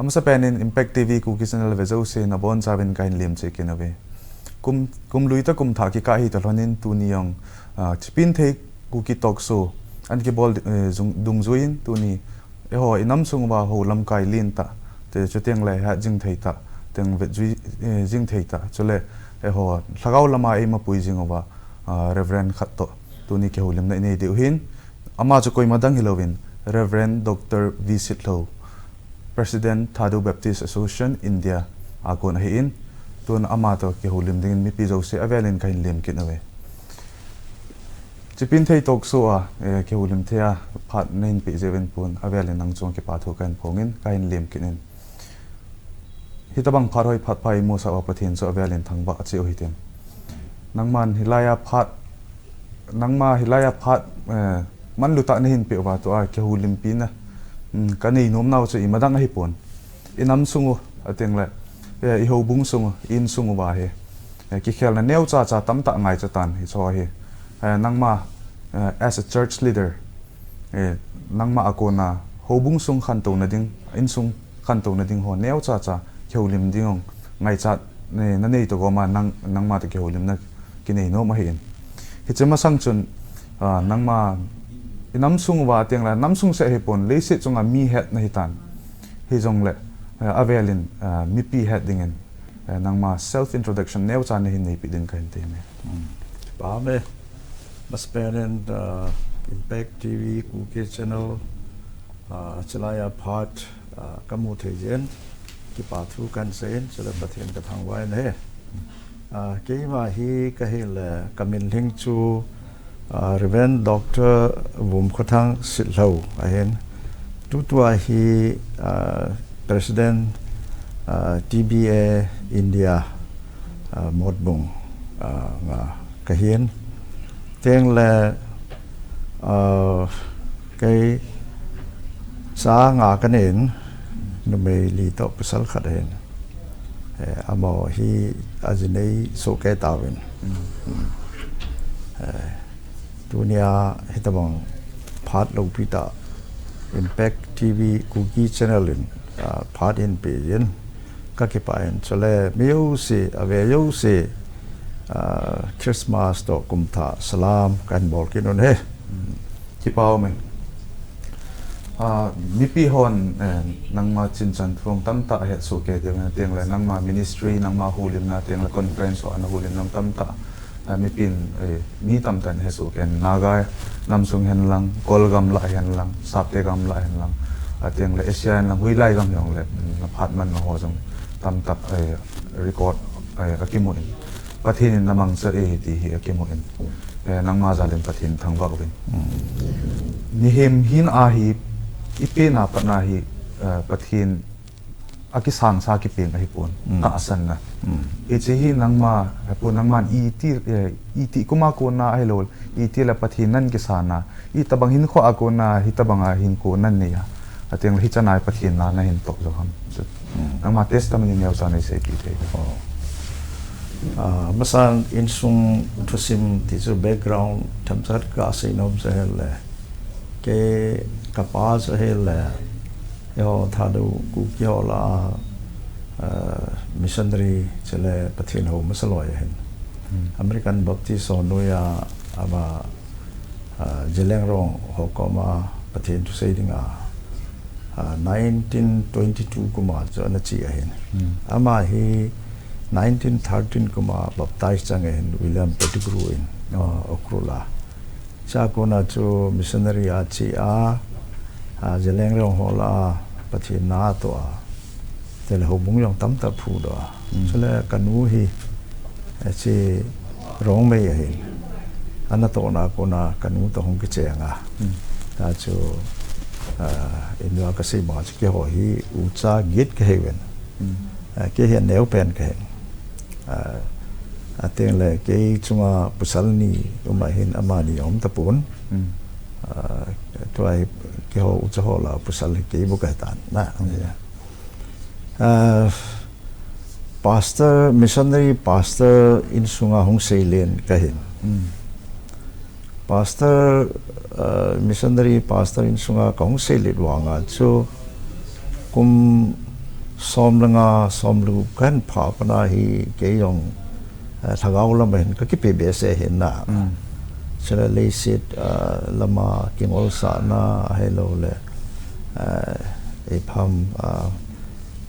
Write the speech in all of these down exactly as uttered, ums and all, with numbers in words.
Amasapen in Impact T V Kuki Channel ve jouse nabonchauvin kahin lemcheh kit uve. Kum, kum lui tah kum thah kikah hi toh lhonin tuni jong, ah, Chipinthei Kuki Talk Show ahin kibol, eh, jung, dungjuiyin tuni eiho inam sung uva hou lamkai lentah, te chuteng le hatjing theitah, teng vetjui, eh, jing theitah, chule eiho lhagao lama eimapui jing uva, ah, Reverend khat toh tuni kihoulimna inei diu ahin. Ama chu koima dang hilouvin Reverend Doctor V Sitlhou, President Thadou Baptist Association India a kon ahin, tun ama toh kihoulim dingin mipi jouse avelin kahin lem kit uve. Chipinthei Talk Show a, eh, kihoulim thei a phat nahin peh jeh uvin pun avelin nang chunga kipa thu kahin phongin kahin lem kit in. Hitobang phat hoi phat pha imusah uva Pathen chu avelin thangvah cheh u hitin. Nangman hilai a phat, nangma hilai a phat, eh, manlutah nahin peh uva tua kihoulimpina, um, kanei nom nau chu ima dang ahipon. Inam sung u, ateng le, eh, ihoubung sung u, insung uva hi, eh, kikhelna neocha cha tamtah ngaicha tan hiche hi. Eh, nangma, eh, as a church leader, eh, nangma a kona houbung sung khantouna ding, insung khantouna ding ho neocha cha kihoulim ding jong ngaichat, eh, nanei toh gom a nang, nangma toh kihoulimna kinei nom ahin. Hiche masang chun, ah, nangma inam sung uva teng le, nam sung seh hipon, leiset chunga mi het nahitan. Hijongle, eh, avelin, ah, mipi het dingin, eh, nangma self introduction neocha nahin neipeh din kahin temin. Hmm. Pame. Masapen in, ah, Impact T V Kuki Channel, ah, chulai a phat, ah, kamu thei jeh in kipa thu kahin seiyin, chule Pathen kathangvah in ahi. Ah, keima hi kahile, kamin lhing chu, ah, Reverend Doctor Vumkhothang Sitlhou ahin. Tutua hi, ah, President, ah, T B A India, ah, Motbung, ah, nga kahin. Teng le, ah, kei cha nga kanein, numei li toh pasal khat ahin. Eh, amaho hi aji nei sohkei tauvin. Mm. Mm. Eh, tunia hitobang phat loupi tah Impact T V Kuki Channel in, ah, phat ahin peh jeh in kakipah in, chule mi jouse, ave jouse, ah, Christmas toh kumthah salam kahin bol kit un ahi. Mm. Kipa ume. Ah, mipi hon, eh, nangma chinchan thu tamtah ahet sohkei diu ahi, teng le nangma ministry, nangma houlimna, teng le conference ho ana houlimna tamtah, ah, mipin, eh, mi tamtah in ahet sohkei, Naga nam sung hen lang, Kol gamlah hen lang, Sapte gamlah hen lang, ah, teng le Asia hen lang, hoilai gam hijongle, mm, naphat man ho jong tamtah, eh, record, eh, akimun. Pathen in namangcha e ti hi akimun. Eh, nangma jal in Pathen thangvah uvin. Mm. Mihem hina hi, ipen a pat na hi, eh, Pathen akisangsa kipeng ahipon. Mm. Tahsanna. Mm. Hiche hi nangma, ahipon nangman iti, eh, iti kum a kona ahilou, iti le Pathen nan kisana, itobang hinkho a kona, hitobang a hinkho nan nei a. Ateng le hichan a Pathen na nahin toh jou ham. Chu. Hmm. Nangma testimony neocha neiseipeh thei. Oh. Ah, masan insung thusim ti chu background themcha khat kasei nom chu ahile. Kei kapa chu ahile. Eiho Thadou Kuki ho lah a, ah, missionary chule Pathen hou masa loi ahin. Hmm. American Baptist ho noiya ama, ah, Zeliangrong ho koma Pathen thusei dinga, ah, nineteen twenty-two kum a chu ana che ahin. Hmm. Ama hi nineteen thirteen kum a baptize chang ahin William Pettigrew in, ah, Ukhrul a. Chua kona chu missionary a che a, ah, Zeliangrong ho lah a Pathen na atoh a. Chule houbung jong tamtah phudoh a. Hmm. Chule kanu hi, eh, hiche Rongmei ahin. Ana tohna kona kanu toh hung kicheng a. Hmm. Tua chu, ah, inua kasei banga chu keiho hi ucha get kahiuvin. Hmm. Ah, kei hi aneopen kahin. Ah, ateng le kei chunga pasal ni um ahin amani aum tapon. Hmm. Ah, tua hi keiho ucha ho lah a pasal hi kei bou kahitan. Na, hmm. Ah, pastor, missionary pastor insunga hung seilen kahin. Hmm. Pastor, ah, missionary pastor insunga kahung seilet vanga chu kum Som le nga, som le gup kahin phah pana hi kei jong, eh, lhagao lama hin kakipe behseh hin na. Chule leiset, eh, lama kingolsahna ahilouleh, eh, ipi ham, eh,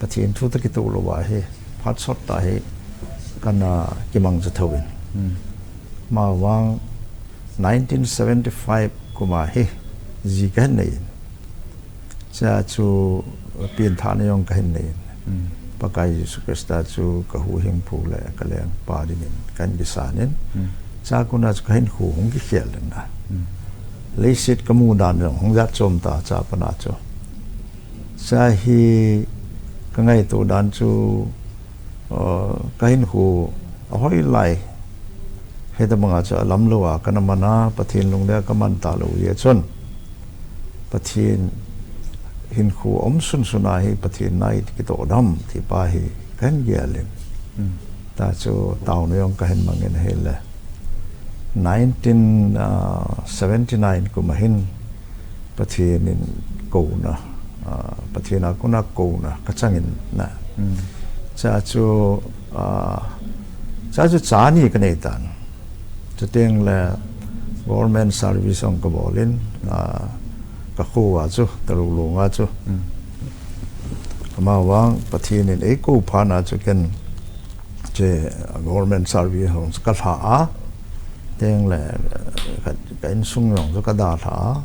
Pathen thu toh kitoh louva hi phat sot tah hi kana kimangcha thou in. Amavang nineteen seventy-five kuma hi ji kahin nei in. Chua chu penthahna jong kahin nei in. Pakai Jesu Christa chu kahuhhingpu le kalengpa dingin kahin kisan in. Chua kona chu kahinkho hung kikhel in na. Leiset kamu dan jong hung jat chom ta chua pana chu. Chua hi kangaito dan chu, uh, kahinkho ahoi lai. Hitobanga chu alamlouva kana man a, Pathen lungdei a kaman talou jeh chun, Pathen hinkho umsun sun a hi Pathen na iti kitoh dem ti pa hi kahin gel in. Chua chu taona jong kahin mang in ahile nineteen seventy-nine kuma hin Pathen in kouna, ah, Pathen a kona kouna kachang in na. Chua chu, ah, chua chu cha ni kanei tan. Chuteng le government service jong kabol in, ah, kakho a chu, Tarulong a chu. Amavang Pathen in eikou phat na chu ken che government service jong chu kalha a, teng le, eh, ka, ka insung jong chu kadalha a,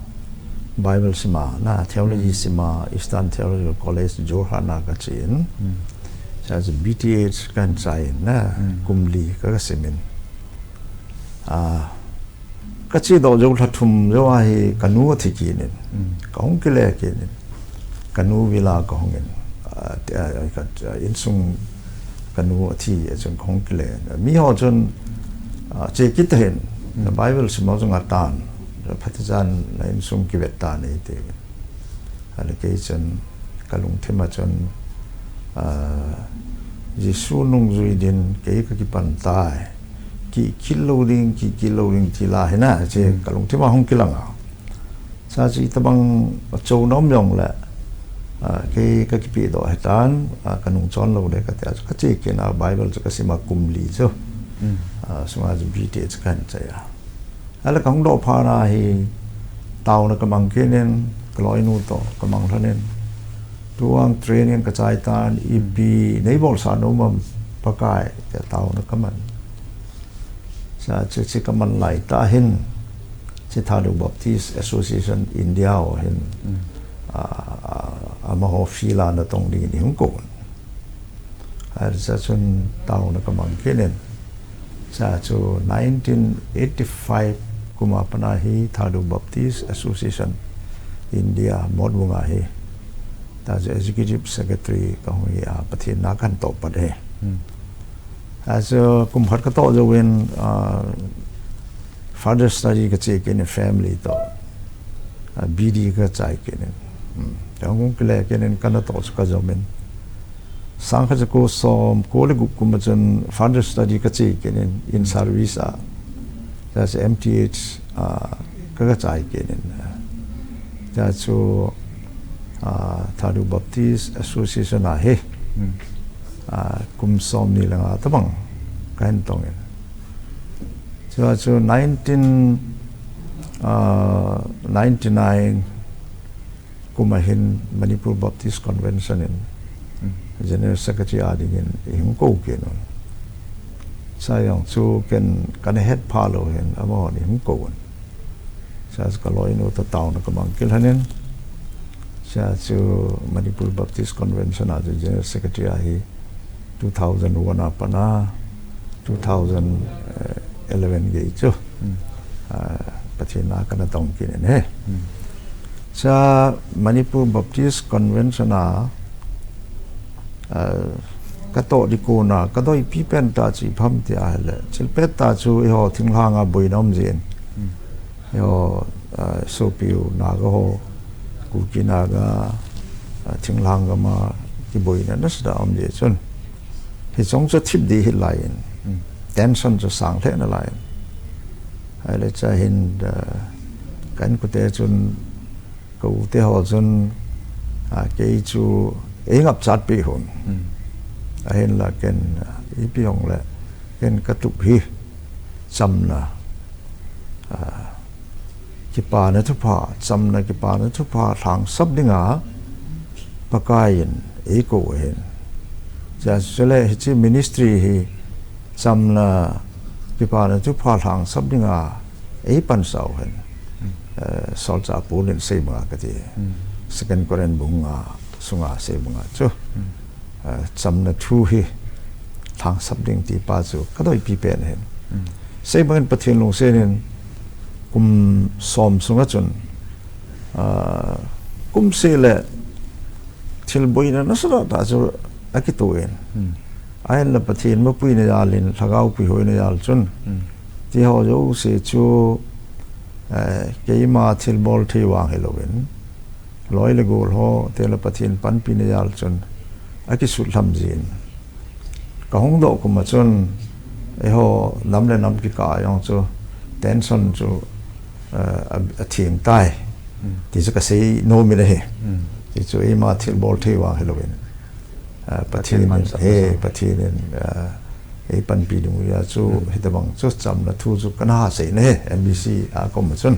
Bible sim a, na theology sim a, Eastern Theological College, Jorhat na kache in. Chua chu B T H kahin chai in na, kum li ka, kasim in. Ah, kache doh jou lha thum jou a hi kanu athi kit in. Kahung kile kit in. Kanu vil a kahung in. Ah, ti-, ah, ka, ah, insung kanu athi a chun kahung kile in. Miho chun, ah, che kit tahih in. Na Bible sim ho chu nga tan. Phatechan na insung kivet tan ati. Ahile kei chun kalungthim a chun, ah, Jesu nungjui din kei kakipan tai. Ki, kihil lou ding, ki, kihil lou ding ti la hi na, che kalungthim a hung kilang a. Chua chu itobang achouna um jongle, ah, kei kakipehdoh hitan, ah, kanung chon lou le kati a chu kache kit in a Bible chu kasim a kum li chu. Ah, sunga chu B T H chu kahin chai a. Ahile kahung doh phat na hi taona kamang kit in, kaloinu toh kamang lhon in. Tuvang training kachai tan, ipi neibolsah nom am Pakai tia taona kaman. Chua chu, chu kaman lai tah hin, chu Thadou Baptist Association India ho hin, ah, ah, amaho field a natong dingin ihung kou in. Ahile chua chun taona kamang kit in. Chua chu nineteen eighty-five kuma pat a hi Thadou Baptist Association India Motbung a hi. Chua chu Executive Secretary kahung hi a, Pathen na kahin toh pat hi. Chua chu kum khat katoh jouvin, ah, Further study kache kit in family toh. Ah, B D kachai kit in. Hmm. Chua hung kile kit in kana toh chu kajom in. Sangkhat jako som ko le gup kum a chun further study kache kit in, in service a. Chua chu M T H, ah, ka, kachai kit in. Chua chu, ah, Thadou Baptist Association a hi. Hmm. Ah, kum som ni le nga tabang kahin tong in. Chua chu nineteen, ah, ninety-nine kum a hin Manipur Baptist Convention in General Secretary a dingin ihung kou kit un. Chua jong chu ken kana het pha lou hin amahon ihung kou un. Chua chu kaloinu toh taona kamang kit lhon in. Chua chu Manipur Baptist Convention a chu General Secretary a hi two thousand one a pat a, two thousand eleven gei chu, ah, Pathen na kana tong kit in ahi. Chua Manipur Baptist Convention a, ah, katoh ding kona, kadeipi pen tah chu ipi ham ti ahile, chilpet tah chu eiho thinglhang a boina um jeh in. Eiho, ah, sopiu Naga ho, Kuki Naga, ah, thinglhang gam a kiboina nasatah a um jeh chun. Hiche jong chu thip ding hih lai in. Tension chu sang lheh nalai in. Ahile chua hin, ah, ka inkote chun, ka u te ho chun, ah, kei chu Ei ngap chat pi hon. Ahinla ken ipi hong le ken katup hi chamna, a, kipana thupha, chamna kipana thupha lhangsap dinga Pakai in ei kou ahin. Chule hiche ministry hi chamna kipana thupha lhangsap dinga ei pansau hen. Eh, Solchah Paul in sei banga kati. Second Corinth bung nga sunga sei banga chu. Eh, chamna thu hi lhangsap ding ti pa chu kadeipi pen ahin. Sei bangin Pathen lungset in kum som sunga chun, ah, kum seh le thil boina nasatah chu akitoh in. Ahinla Pathen mapuina jal in, lhagao puihoina jal chun, ti ho jouse chu, eh, keima thilbol thei vang hilouvin, loi le gol ho, tengle Pathen panpina jal chun akisut lham jin. Kahung doh kum a chun, eiho nam le nam kikah a jong chu tension chu, eh, a, atheng tai. Ti chu kasei nom in ahi. Ti chu eima thilbol thei vang hilouvin, eh, Pathen in, Pathen in, eh, ei panpi ding uva chu, hitobang chu chamna thu chu kana sei na hi, M B C a kom a chun.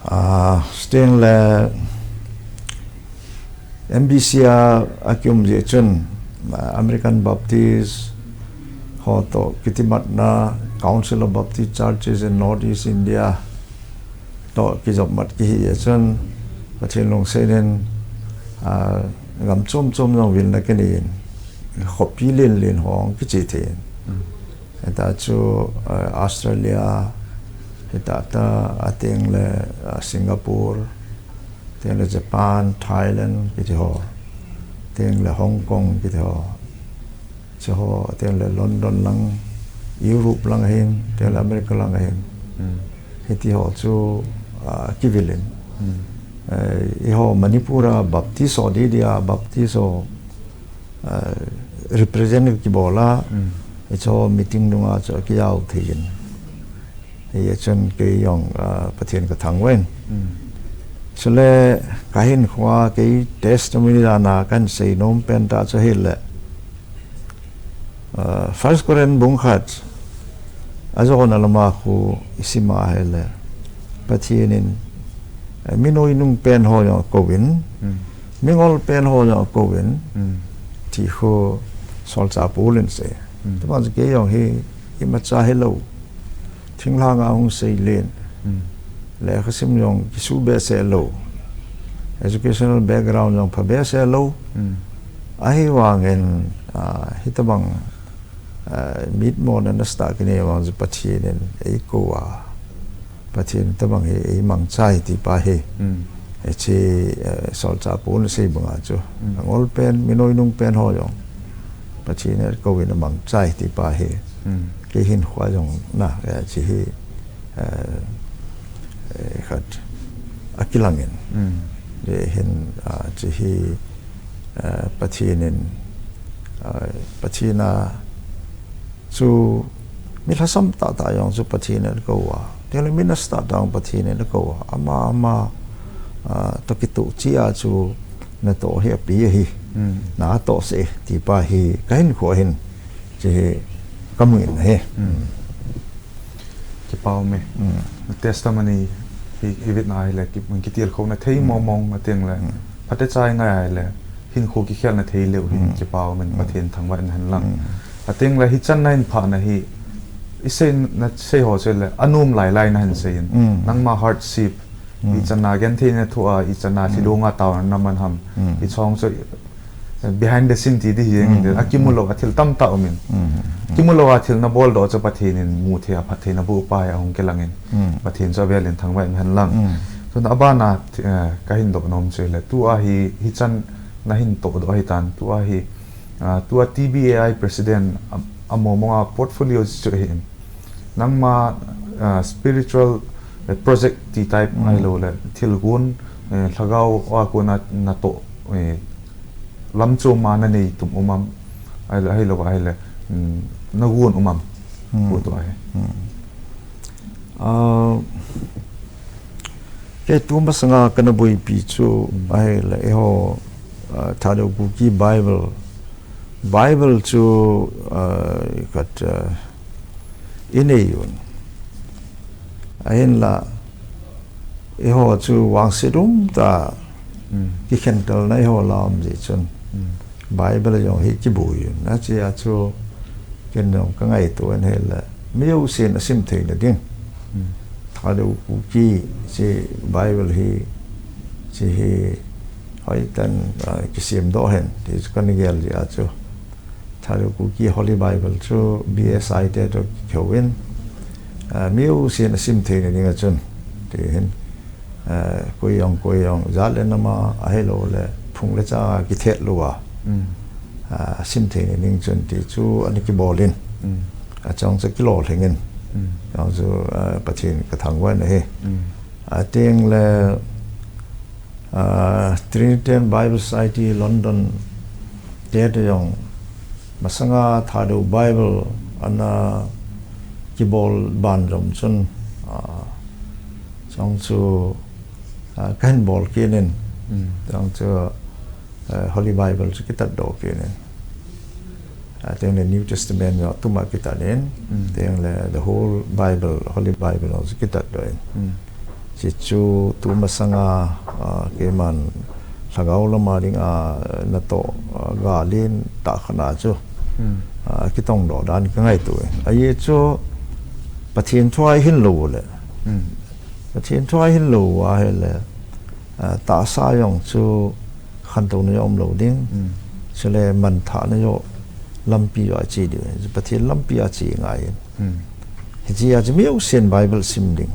Ah, chuteng le M B C a, akium jeh chun, ah, American Baptist ho toh kitimatna, Council of Baptist Churches in Northeast India toh kijopmat kihi jeh chun, Pathen lungset in, ah, gam chom chom jong vilna kinei in, khopi len len ho kiche thei in. Hita chu, eh, Australia, hita ta, ateng le, eh, Singapore, ateng le Japan, Thailand, kiti ho, ateng le Hong Kong, kiti ho, chu ho, ateng le London lang, Europe lang ahin, ateng le America lang ahin. Hiti ho chu, ah, kivil in. Eh, eiho Manipur a Baptist ho, D D a Baptist ho, eh, representative kibol a, hiche meeting nunga chu akijao thei in. Hijeh chun kei jong, ah, Pathen kathangvah in. Chule kahinkhoa kei testimony dan a kahin sei nom pen tah chu ahile, ah, First Corinth bung khat, ajona lama khu isim a ahile, Pathen in, eh, mi noinung pen ho jong akouvin, mi ngol pen ho jong akouvin, ti khu Solchah Paul in asei. Tuma chu kei jong hi imacha hilou, thinglhang a hung seilen, lekhasim jong kisu behseh lou, educational background jong pha behseh lou, ahivangin, ah, hitobang, ah, mitmona nasatah kinei vang chu Pathen in eikou a, Pathen tobang hi eimangcha e ti pa hi. Hiche, eh, Solchah Paul in asei banga chu, angol pen, mi noinung pen ho jong Pathen in akouvin amangcha e ti pa hi. Kei hinkhoa jong na, eh, hiche hi, eh, eh, khat akilang in. Hijeh hin, ah, hiche hi, eh, Pathen in, ah, Pathen a chu mi lhasam tahtah jong chu Pathen in akou a, tengle mi nasatah tah jong Pathen in akou a, ama, ama, ah, toh kitoh cheh a chu natoh hi api ahi, natoh seh e ti pa hi kahinkhoa hin hiche hi kamu in ahi. Kipa um e. Testimony hi, hi vetna ahile ki, kitilkhouna thei mong mong, ateng le phatechan ngai ahile hinkho kikhelna thei leu hi kipa um in, Pathen thangvah in hen lang. Ateng le hichan nahin phahna hi, isei, nasei ho chu le anom lai lai nahin sei in. Nangma hardship, ichan a genthei nathoh a, ichan a thilong a taona naman ham, hiche ho chu behind the scene ti ding hi jeng in, akimu lou a thil tamtah um in. Kimu lou a thil nabol doh chu Pathen in mu thei a phattheina boh pa hi ahung kilang in. Pathen chu avel in thangvah in hen lang. Tun abana, eh, kahin doh nom chu le, tua hi, hichan nahin toh doh ahitan, tua hi, ah, tua T B A I president a, amo monga portfolio chu ahi in. Nangma, ah, spiritual, eh, project ti type ahilou le, thilgon, eh, lhagao a kona natoh, eh, lamchom a nanei tum um am, ahilou, ahilou ahile, um, nagon um am, ko tua hi. Ah, kei tumasanga kana boipi chu ahile, eiho uh, Thadou Kuki Bible, Bible chu uh, khat uh, inei un. Ahinla, eiho chu vangset um ta, mm. Kikhentelna eiho lah a um jeh chun. Mm. Bible jong hi kibui un. Achia chu ken jong ka ngaito in ahile. Mi jousen asim theina ding. Mm. Thadou Kuki chu Bible hi, chu hi hoitah in, uh, kisem doh hen. Ti chu kana gel jeh a chu. Thadou Kuki Holy Bible chu B S I te toh kihou in, ah, mi jousen asim theina ding a chun. Ti hin, ah, koi jong, koi jong, jat le nam a, ahilou le, phung le chang a kithet lou a. Mm. Ah, asim theina ding chun ti chu ana kibol in. Mm. Achung chu kilolhing in. Mm. Chujong chu, ah, Pathen ka thangvah in ahi. Mm. Ateng le, ah, Trinitarian Bible Society London te toh jong masanga Thadou Bible ana kibol ban jom chun, ah, chujong chu, ah, kahin bol kit in, mm. Chujong chu, ah, Holy Bible chu kitat doh kit in. Ateng le New Testament jong tuma kitat in, mm. Ateng le the whole Bible, Holy Bible jong kitat doh in. Mm. Chuchu tumasanga, ah, keiman lhagao lama dinga natoh, ah, gal in tahkhat a chu, mm. Ah, kitong doh dan ka ngaito in. Ajeh chu Pathen thu a ihin lou le. Mm. Pathen thu a ihin lou ahile, ah, tahsa jong chu khantouna jong umlou ding. Mm. Chule manthahna jong lampi jong ache diu. Pathen lampi ache ngai in. Mm. Hiche a chu mi jousen Bible sim ding.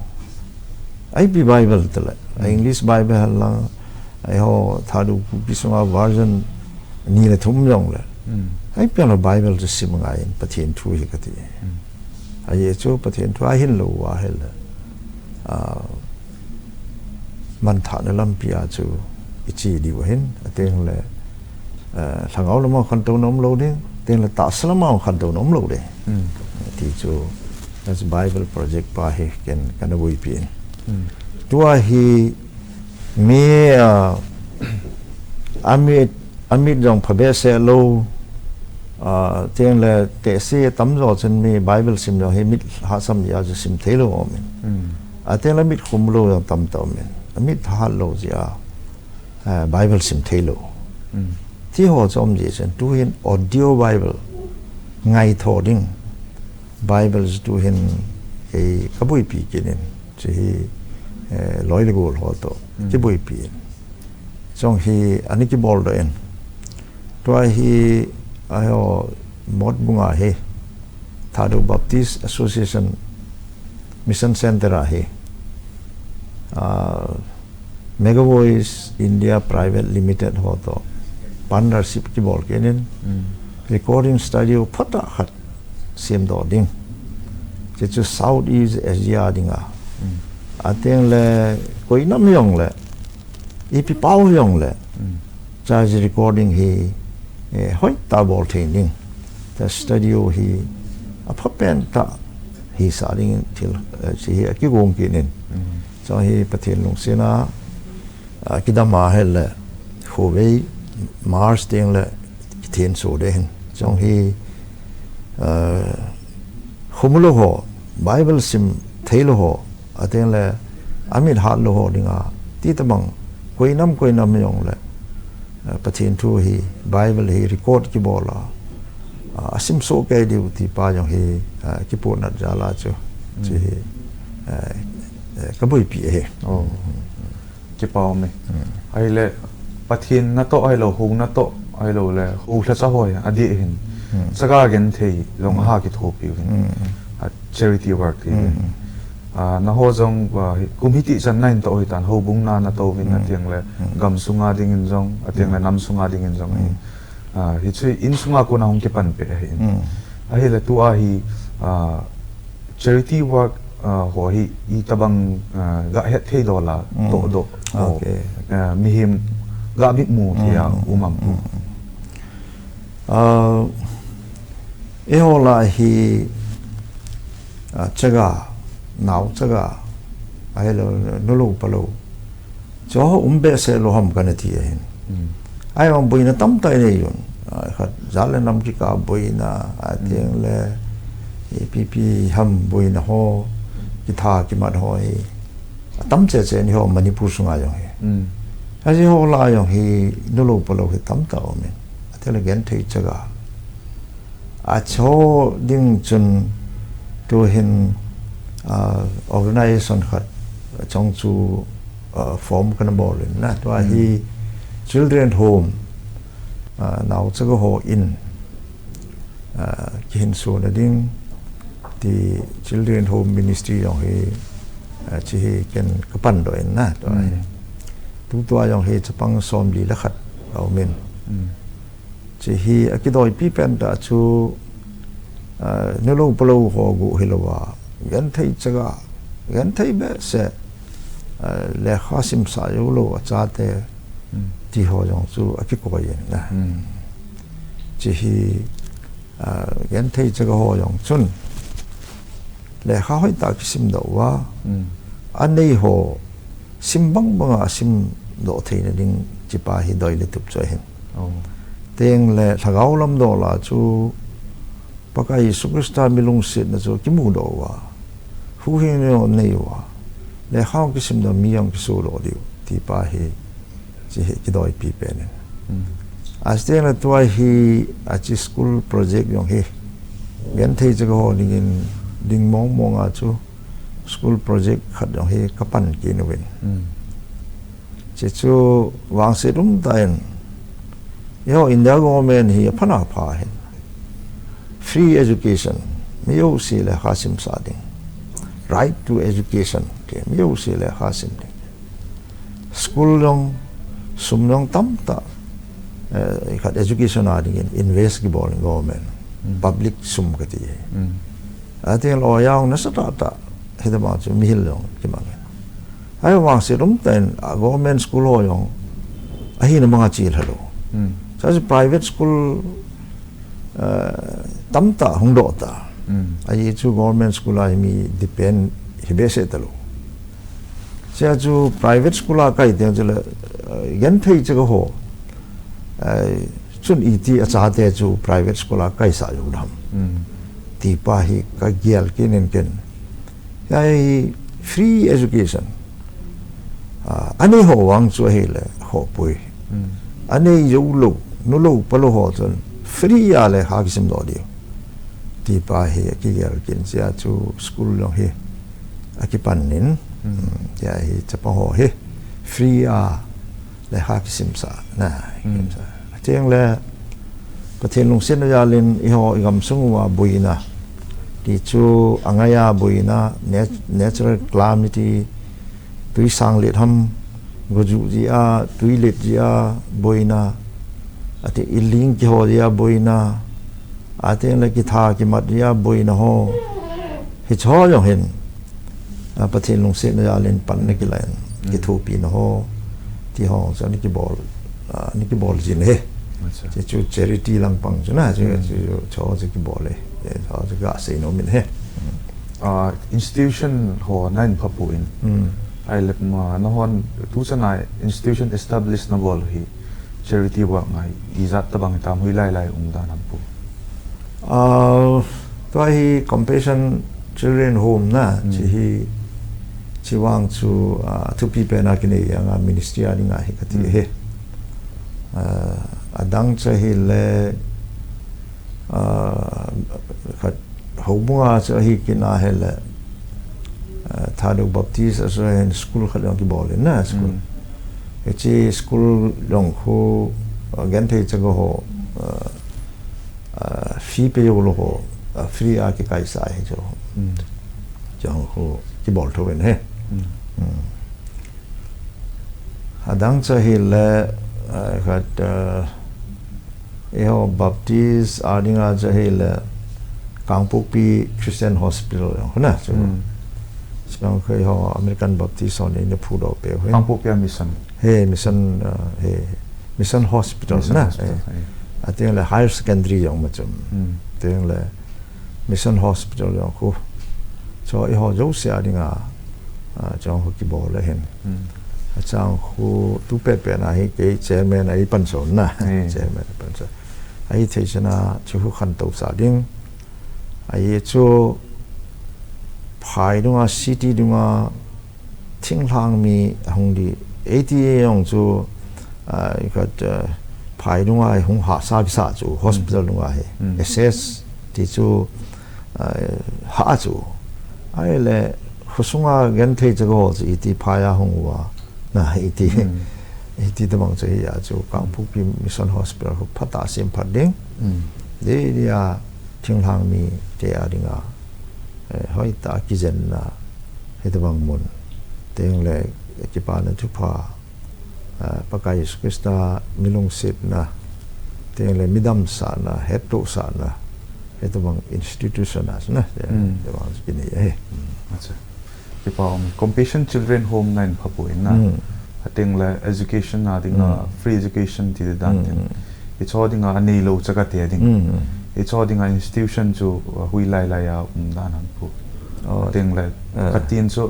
Ipi Bible tile. Mm. English Bible hen lang, eiho Thadou Kuki sunga version ni le thum jong le. Mm. Ipi jong le Bible chu sim ngai in Pathen thu hi kati. Mm. Ajeh chu Pathen thu a ihin lou ahile. Ah, manthahna lampi a chu iche diu ahin, ateng le, eh, lhagao lama khantouna umlou ding, ateng le tahsa lama khantouna umlou ding. Mm. Ti chu, that's Bible Project pa hi ken kana boipi in. Mm. Tua hi mi, ah, amit Amit jong phabehseh lou, ah, ateng le tehse tamjo chun mi Bible sim jong hi mit hahsam jeh a chu sim thei lou um in. Mm. Ateng le mit khum lou jong tamtah um in. Amit hat lou jeh a, ah, Bible sim thei lou. Mm. Ti ho chu um jeh chun tuhin audio Bible ngaitho ding. Bible chu tuhin kei ka boipi kit in. Chu hi, eh, loi le gol ho toh. Mm. Kiboipi in. Chujong hi, ana kibol doh in. Tua hi, aho, Motbung a hi, Thadou Baptist Association Mission Center a hi, ah, Mega Voice India Private Limited ho toh partnership kibol kit in, mm. Recording studio phatah khat semdoh ding. Chuchu South East Asia dinga. Mm. Ateng le koi nam jong le, ipi pao jong le, mm. Church recording hi, eh, hoitah bol thei ding. Church studio hi, aphapen tah hisah ding thil, eh, chu hi akigong kit in. Mm. Chujong hi Pathen lungset a, ah, kidam a ahile, khovei March teng le kithenso ding ahin. Chujong hi, ah, khum lou ho, Bible sim thei lou ho, ateng le amit hat lou ho dinga, ti tabang, koi nam, koi nam jong le, ah, Pathen thu hi, Bible hi record kibol a, ah, asim soh kei diu ti pa jong hi, ah, kipohnat jal a chu, mm. Chu hi, ah, eh, ka boipi ahi. Oh. Kipa um e. Hmm. Ahile, Pathen natoh ahilou, hou natoh ahilou le, hou lhacha ho hi, adeh hin. Hmm. Chaga genthei jong aha kithopi u hin. Hmm. A charity work ti hin. Hmm. Ah, naho jong, ah, hi, kum hiti chan nahin toh u hitan, houbung na nato uvin, hmm, ateng le, hmm, gam sunga dingin jong, ateng le, hmm, nam sunga dingin jong, hmm, hi. Ah, hichu insunga kona hung kipan peh ahin. Hmm. Ahile tua hi, ah, charity work, ah, ho hi itabang, ah, ga het thei dola, mm, tohdoh ho. Okay. Ah, mihem ga mitmu thei a, mm, um am. Mm. Ah, eiho lah hi, ah, chaga, nao chaga, ahilou, nulou palou. Chu ho um behseh lou ham kana ti ahin. Mm. Ahivang boina tamtah inei un. Ah, khat, jat le nam kikah boina, ah, teng le, ipi ipi ham boina ho, kitha kimat ho hi. Atam cheche ni ho Manipur sunga jong hi. Aji ho la jong hi, nulou palou hi tamtah um in. Ateng le genthei chaga. Acho ding chun tuhin, ah, organization khat chong chu, ah, form kana bol in na. Tua hi children home, ah, naochaga ho in, ah, kihinsona ding ti children home ministry jong hi, ah, chi hi ken kapan doh in na. Tua hi. Tutua jong hi chapang somli le khat aum in. Chi hi akidoipi pen tah chu, ah, nulou palou ho gu hilou a, genthei chaga, genthei behseh, ah, lekha simsa joulou achate, ti ho jong chu akikoi in na. Chi hi, ah, genthei chaga ho jong chun, lekha hoitah kisim doh uva, anei ho, sim bang banga asim doh theina ding chipa hi doi le tup chu ahin. Teng le lhagao lam dola chu Pakai Jesu Christa mi lungsetna chu kimu doh uva, huhhingna nei uva, lekha kisim doh mi jong kiso doh diu, tipa hi chi hi kidoipi pen in. Achi teng le tua hi achi school project jong hi genthei chaga ho dingin ding mong mong a chu school project khat jong hi kapan kit uvin. Chi chu vangset umtah in, eiho India government hi aphan apha hin. Free education, mi jouse lekha simsa ding. Right to education, ti mi jouse lekha sim ding. School jong, sum jong tamtah, eh, khat education a dingin invest kibol in government, public sum kati hi. Ateng le oja jong nasatah tah, hitobang chu mihil jong kimang in. Ahivangset umtah in, ah, government school ho jong ahina manga chelha lou. Chuche private school, eh, tamtah hung doh ta. Ajeh chu government school a hi mi depend hi behseh talou. Chea chu private school a kai teng chule, eh, genthei chaga ho, eh, chun iti achate chu private school a kaisah jou dam, tipa hi kagel kit in ken. Hiche hi free education. Ah, anei ho vang chu ahile khohpoi. Anei joulou, nulou palou ho chun free a lekha kisim doh diu, tipa hi akigel kit in. Chea chu school jong hi akipan in, hiche hi chapang ho hi free a lekha kisimsa na, kisimsa. Ateng le Pathen lungsetna jal in eiho igamsung uva boina, ti chu angaiya boina, nat-, natural calamity, twi sang let ham, gojuh jeh a, twi let jeh a boina, ati iling kiho jeh a boina, ateng le kitha kimat jeh a boina ho, hicheho jong hin, ah, Pathen lungsetna jal in pan ana kilan, kithopina ho, ti ho chu ana kibol, ah, ana kibol jin ahi. Hiche chu charity lang pang chu na, chu, chu, chu, chu kibol e. Hiche chu gasei nom in ahi. Ah, institution ho nahin phapoi. Ahile, ma, nahon tuchan a institution establish nabol hi charity work ngai, ijat tabang hitam, hoilai lai umdan ham pu? Ah, tua hi Compassion Children Home na, chi hi, chi vang chu, ah, thupi pen a kinei anga ministry a dinga hi kati hi. Ah, adang chu ahile, ah, khat houbunga chu ahi kit a ahile, ah, Thadou Baptist Association school khat jong kibol in na school. Hiche school jong khu, ah, genthei chaga ho, ah, ah, fee pe joulou ho, ah, free a kikaisah hi chu. Jong khu kibol thou in ahi. Adang chu ahile, ah, khat, ah, eiho Baptist a dinga chu ahile, Kangpokpi Christian Hospital jong khu na chu. Jong khu eiho American Baptist hon eina phudoh peh u hi. Kangpokpi a mission. He, mission, ah, he, Mission Hospital na. Ateng le higher secondary jong ma chu. Teng le Mission Hospital jong khu. Chu eiho jouse a dinga, ah, jong khu kibol ahin. Achang khu tu pet pet na hi kei chairman a i pan son na. Hmm. Chairman a pan son. Ahi thei chana chu khu khantou sa ding. Ahi chu phai dunga city dunga thinglhang mi ahung di. Eighty jong chu, ah, i khat, ah, phai dunga hung hahsa kisa chu hospital dunga hi. Hmm. S S ti chu, ah, ha chu. Ahile khosunga genthei chaga ho chu iti phai a hung uva. Na iti, hmm, iti tabang chu hi a chu Kangpokpi Mission Hospital khu phat a sem phat ding. Hmm. Di, di a thinglhang mite a dinga, eh, hoitah a kijenna, hitabang mun. Tengle kipana thupha, eh, Pakai Jesu Christa mi lungsetna, tengle mi damsahna, hettohsahna, hitabang institution a chu na, eh, hmm, hitabang chu kinei ahi. Hmm. Acha. Kipa um, Compassion Children Home na in phapu in na. Hmm. Atengle education a dinga, hmm, free education ti dan tin. Hmm. Hicho dinga anei lou chaga te ding. Hmm. Hicho dinga institution chu, uh, hui lai lai a um dan ham pu. Oh. Atengle, ah, katin chu,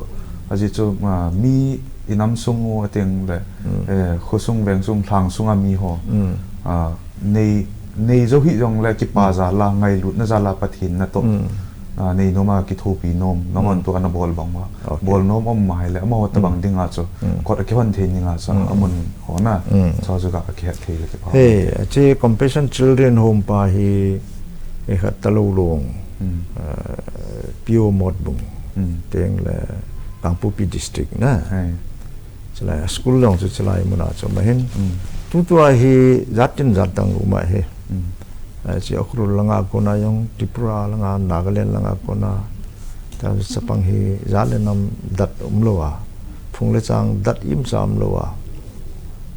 aji chu, uh, mi inam sung u atengle, hmm, eh, khosung vengsung lhang sunga mi ho. Hmm. Ah, nei, nei jou hih jongle kipa, hmm, jal a, ngailutna jal a Pathen natoh. Hmm. Ah, nei nom a kithopi nom, nangman, hmm, tu ana bol bang uva. Okay. Bol nom um ahile, amaho tabang, hmm, dinga chu, hmm, kot a kihon thei dinga chu, hmm, amun ho na, hmm, chu chu ga kihet thei le kipa. He, ache Compassion Children Home pa hi, e khat Talou Long, hmm, ah, P O Motbung, hmm, tengle Kangpokpi District na. He. Chulai, school jong chu chulai muna chu ma hin. Hmm. Tutua hi jat tin jat dang um ahi. Hmm. Ache Ukhrul langa kona jong, Tripura langa, Nagaland langa kona. Ta chapang hi jat le nam dat umlou a. Phung le chang dat imsa umlou a.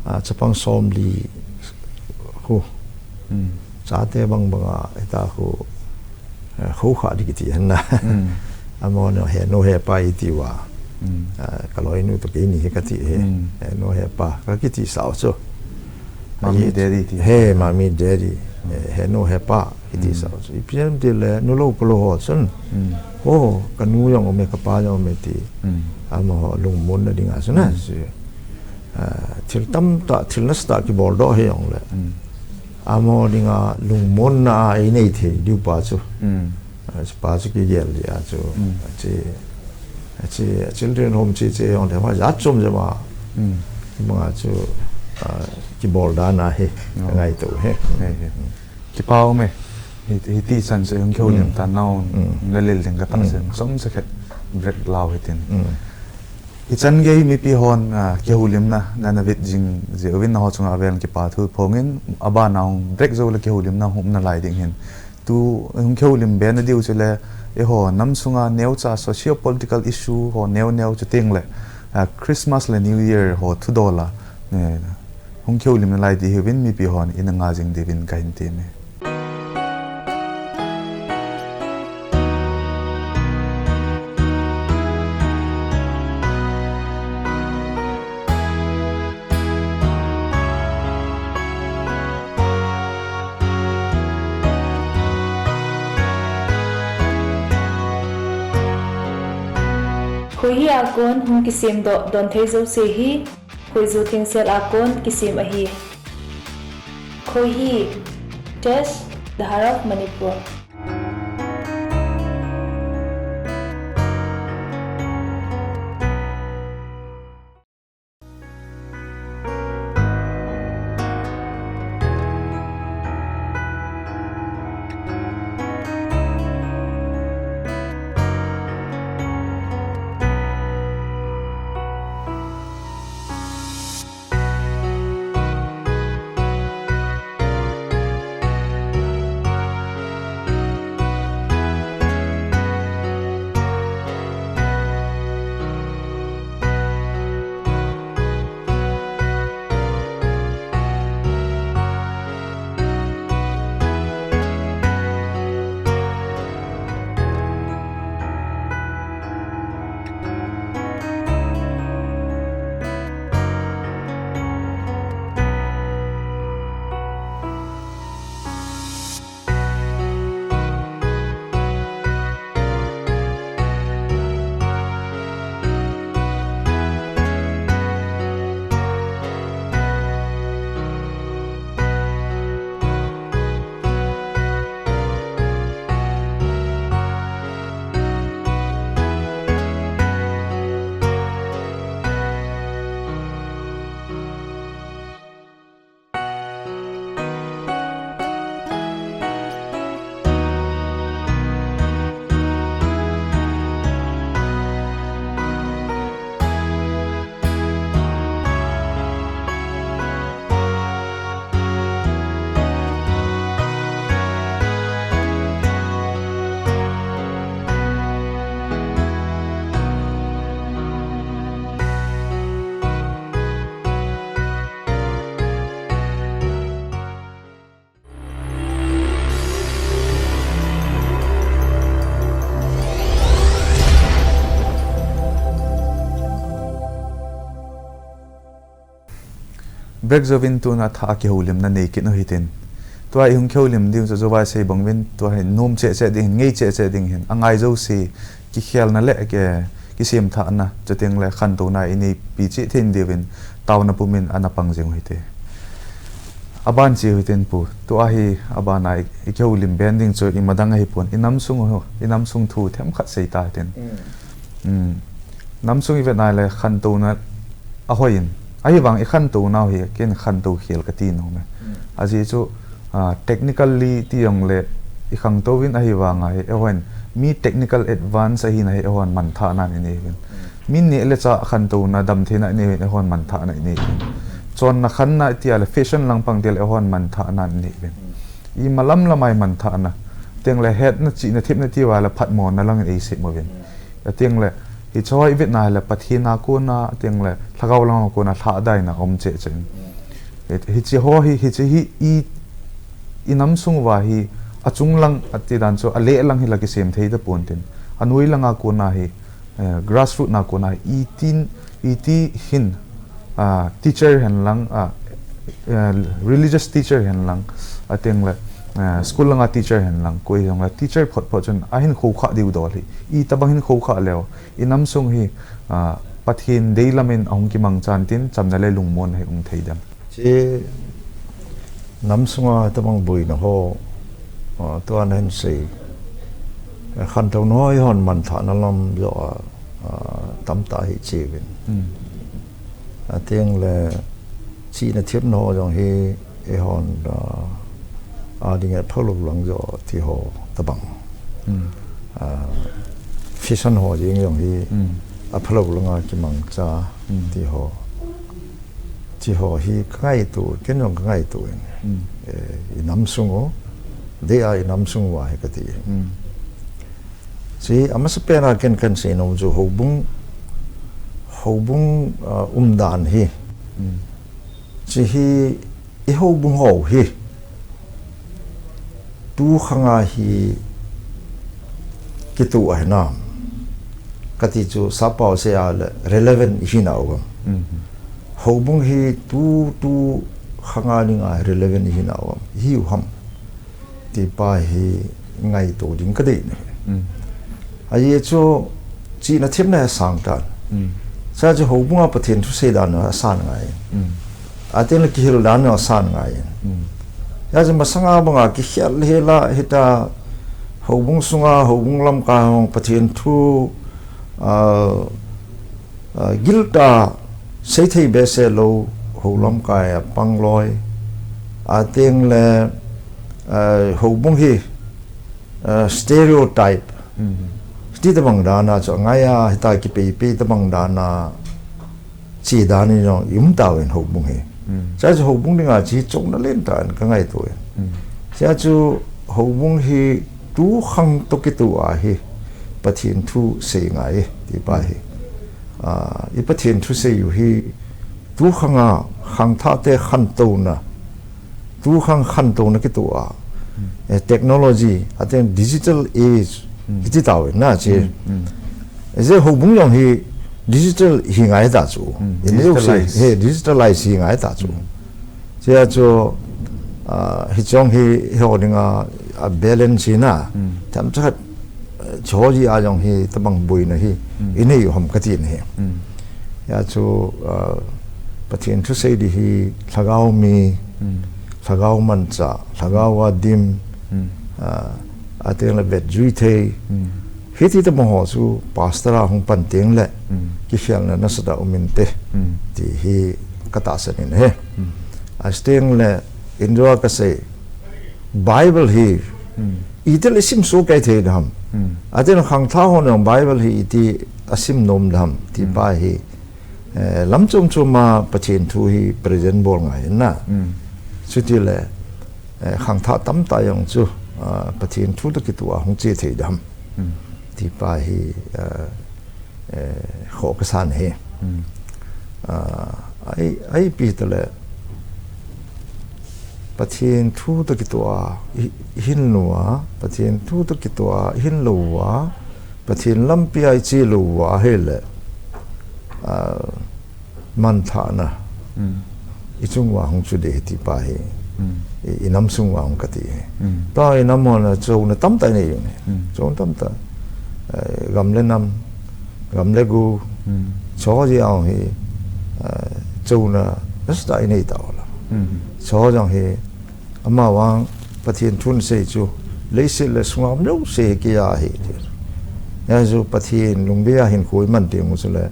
A, chapang somli khu. Hmm. Chate bang banga, hita khu. Eh, khokha di kiti hen na. Mm. Amaho henu hepa iti uva. Mm. Eh, kaloinu toh keini hi kati hi. Mm. Henu hepa, kakiti sao chu. Mami, ahi, daddy ti. He, mami, daddy. Mm. Eh, henu hepa, kiti, mm, sao chu. Ipi jeh ham itile, nulou palou ho chun. Mm. Ho, kanu jong ume, kapa jong ume ti. Mm. Amaho lungmonna dinga chu na. Mm. Chu, eh, thil tamtah, thil nasatah kibol doh hijongle. Mm. Amaho dinga lungmonna a einei thei diu pa chu. Mm. Ah, chupa chu kigel dia chu. Mm. Ache, ache, children home che che jong le, hoi, jat chom jat ma. Mm. Banga chu, ah, kibol dan ahi, oh, ngaito hi. He, he. Kipa ume. Hi, hiti chan chu hung kihoulim, mm, ta nau, mm, nalel ding katahsan, mm, chomcha khat break lau hitin. Mm. Hichan gei mipi hon, ah, kihoulimna, nana vet jing jeh uvin nangho chunga avel in kipa thu phong in, abana hung break jou le kihoulimna hung um nalai ding ahin. Tu hung kihoulim be nadiu chule, eiho nam sunga neocha socio-political issue ho neo neo chuteng le, ah, Christmas le New Year ho thudol a, eh, hung kihoulim nalai ding ahiuvin mipi hon ina nga jing diuvin kahin temme. Khohi a kon hung kisem doh donthei jouse hi Khoiju thengsel a kon kisem ahi. Khohi, Tesh, The Heart of Manipur. Break jouvin tuna thah a kihoulimna nei kit u hitin. Tua i hung kihoulim diu chu, Jovai sei bang uvin, tua hi nom cheh cheh ding hin, ngei cheh cheh ding hin, angai jouse, kikhelna le, ke, kisemthahna, chuteng le khantouna i neipi cheh thei diuvin, taona pumin ana pang jing u hite. Aban cheh u hitin pu, tua hi aban a i, i kihoulim ben ding chu i madang ahipon, i namsung u, i namsung thu themkhat sei ta hitin. Mm. Namsung i vet nai le khantouna ahoi in. Ahivang i khantouna u hi, ken khantou khel kati nom e. Ajeh chu, ah, technically ti jong le i khangtou vin ahivang a hi, eihon mi technical advance ahina hi, eihon manthah nan i nei vin. Mi neh le chah khantouna damtheina i nei vin, eihon manthah nan i nei vin. Chonna khanna tia le fashion lang pang tia le eihon manthah nan i nei vin. I malam lam a i manthahna. Teng le hetna chihna thepna ti va le phatmona lang in ei sem uvin. Ateng le, hiche ho i vet nai le Pathen a kona, ateng le, lhagao lang a kona, lhahdaina um cheh cheh in. Hi, hiche ho hi, hiche hi i, i namsung uva hi, achung lang, ati dan chu, aleh lang hi la kisem thei tapon tin. Anoi lang a kona hi, eh, grassroot na kona hi, i tin, iti hin, ah, teacher hen lang, ah, eh, religious teacher hen lang, ateng le, eh, school langa teacher hen lang, koi jong le teacher phot phot chun ahin khoukhah diu dol hi. Itobang hin khoukhah leu, i namsung hi, ah, Pathen deilam in ahung kimangchan tin, chamna le lungmon hi um thei dem. Hiche namsunga tobang boina ho, ah, tua nahin sei. Eh, khantouna ho eihon manthahna lam joh a, ah, tamtah hi che uvin. Ateng le chihna thepna ho jong hi eihon, ah, ading a phalou lang joh ti ho tobang. Ah, fashion ho jeng jong hi aphalou lang a kimangcha ti ho. Ti ho hi ka ngaito, ken jong ka ngaito in. Eh, i namsung u, dei a i namsung uva hi kati. Hiche amasapen a ken kahin sei nom chu houbung, houbung, ah, umdan hi. Hiche hi i houbung ho hi. Tu khanga hi kitoh ahi nam. Kati chu sappao sei a le relevant ihi nau vang. Houbung hi tu, tu khanga dinga relevant ihi nau vang. Ihiu ham. Ti pa hi ngaito ding ka dei nahi. Ajeh chu chihna thepna hi asang tan. Chua chu houbung a Pathen thusei dan u asan ngai. Ateng le kihil dan u asan ngai. Hijeh chun masanga banga kikhel hel a hita houbung sunga, houbung lamkai a hung Pathen thu, ah, ah, giltah seithei behseh lou, hou lamkai a pangloi. Ateng le, ah, houbung hi, ah, stereotype. Hiti tobang dan a chu angai a, hita kipeipei tobang dan a, che dan in jong i um tauvin houbung hi. Chua chu houbung dinga chu hi chonna lentah in ka ngaito in. Chua chu houbung hi tu khang toh kitoh a hi Pathen thu sei ngai ti pa hi. Ah, i Pathen thusei u hi tu khanga khangthah te khantouna, tu khang khantouna kitoh a, eh, technology, ateng digital age, kiti tauvin na chu. Ajeh houbung jong hi digital hi ngai ta chu. He, digitalize hi ngai ta chu. Chua chu, ah, hiche jong hi, hiho dinga, a balance hi na. Themcha khat, eh, hiche ho jeh a jong hi tobang boina hi i nei u ham kati nahi. Hijeh chun, ah, Pathen thusei ding hi lhagao mi, lhagao manchah, lhagao a dim, ah, ateng le vetjui thei. Hiti tobang ho chu pastor a hung pan teng le kikhelna nasatah um inte ti hi ka tahsan in ahi. Ateng le injo a ka sei Bible hi itih le sim soh kei thei dem. Ateng le khangthah hon jong Bible hi itih a sim nom dem ti pa hi, eh, lam chom chom a Pathen thu hi present bol ngai in na. Chuti le, eh, khangthah tamtah jong chu, ah, Pathen thu toh kitoh a hung che thei dem ti pa hi, ah, eh, khoh ka san ahi. Ah, ai, ai pi tale Pathen thu toh kitoh a i, i hin lou a, Pathen thu toh kitoh a i hin lou a, Pathen lampi a i che lou a ahile, ah, manthahna. ichung uva hung chu ding ahi ti pa hi. Hmm. I, inam sung uva hung kati hi. Hmm. Tua inam hon a chouna tamtah inei u ahi. Hmm. Chouna tamtah. Eh, gam le nam, gam le gu. Hmm. Chu jeh a hi, eh, chouna nasatah inei tauve. Hmm. Chu jong hi, amavang Pathen thu asei chu, leiset le sunga um jouse hi kei a ahi ti. Hijeh chun Pathen lungdei a hinkho iman teng u chule,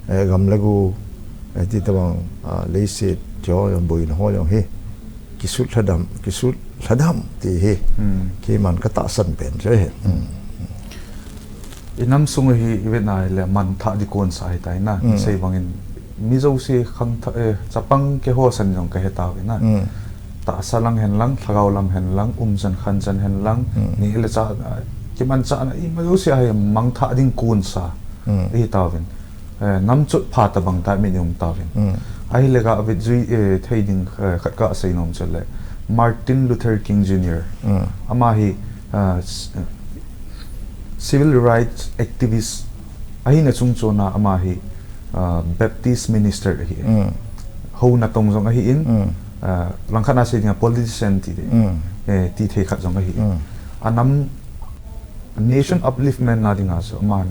eh, gam le gu, eh, ti tabang, ah, leiset, ti ho jong, boina ho jong hi, kisut lhadam, kisut lhadam ti hi, Hmm. keiman katahsan pen chu ahi. Hmm. Inam sung hi ivet na le manthah ding kon sa ahitai na. Hmm. Sei bangin mi jouse khangthah, eh, chapang keiho san jong kahe tauve na. Hmm. Tahsa lang hen lang, lhagao lam hen lang, umchan khanchan hen lang, Hmm. neh le chah, ah, kimanchahna ima jouse a hi mangthah ding kon sa Hmm. ahi tauvin. Eh, nam chot pha tabang tah min i um tauvin. Hmm. Ahile ka vet jui, eh, thei ding, eh, khat kasei nom chu le. Martin Luther King Junior. Hmm. Ama hi, ah, s-, civil rights activist ahina chungchon a ama hi, ah, Baptist minister ahi. Hmm. Houna tong jong ahin, Hmm. ah, langkhat a sei ding a politician ti ding. Hmm. Eh, ti thei khat jong ahi. Hmm. Anam nation upliftment na dinga chu aman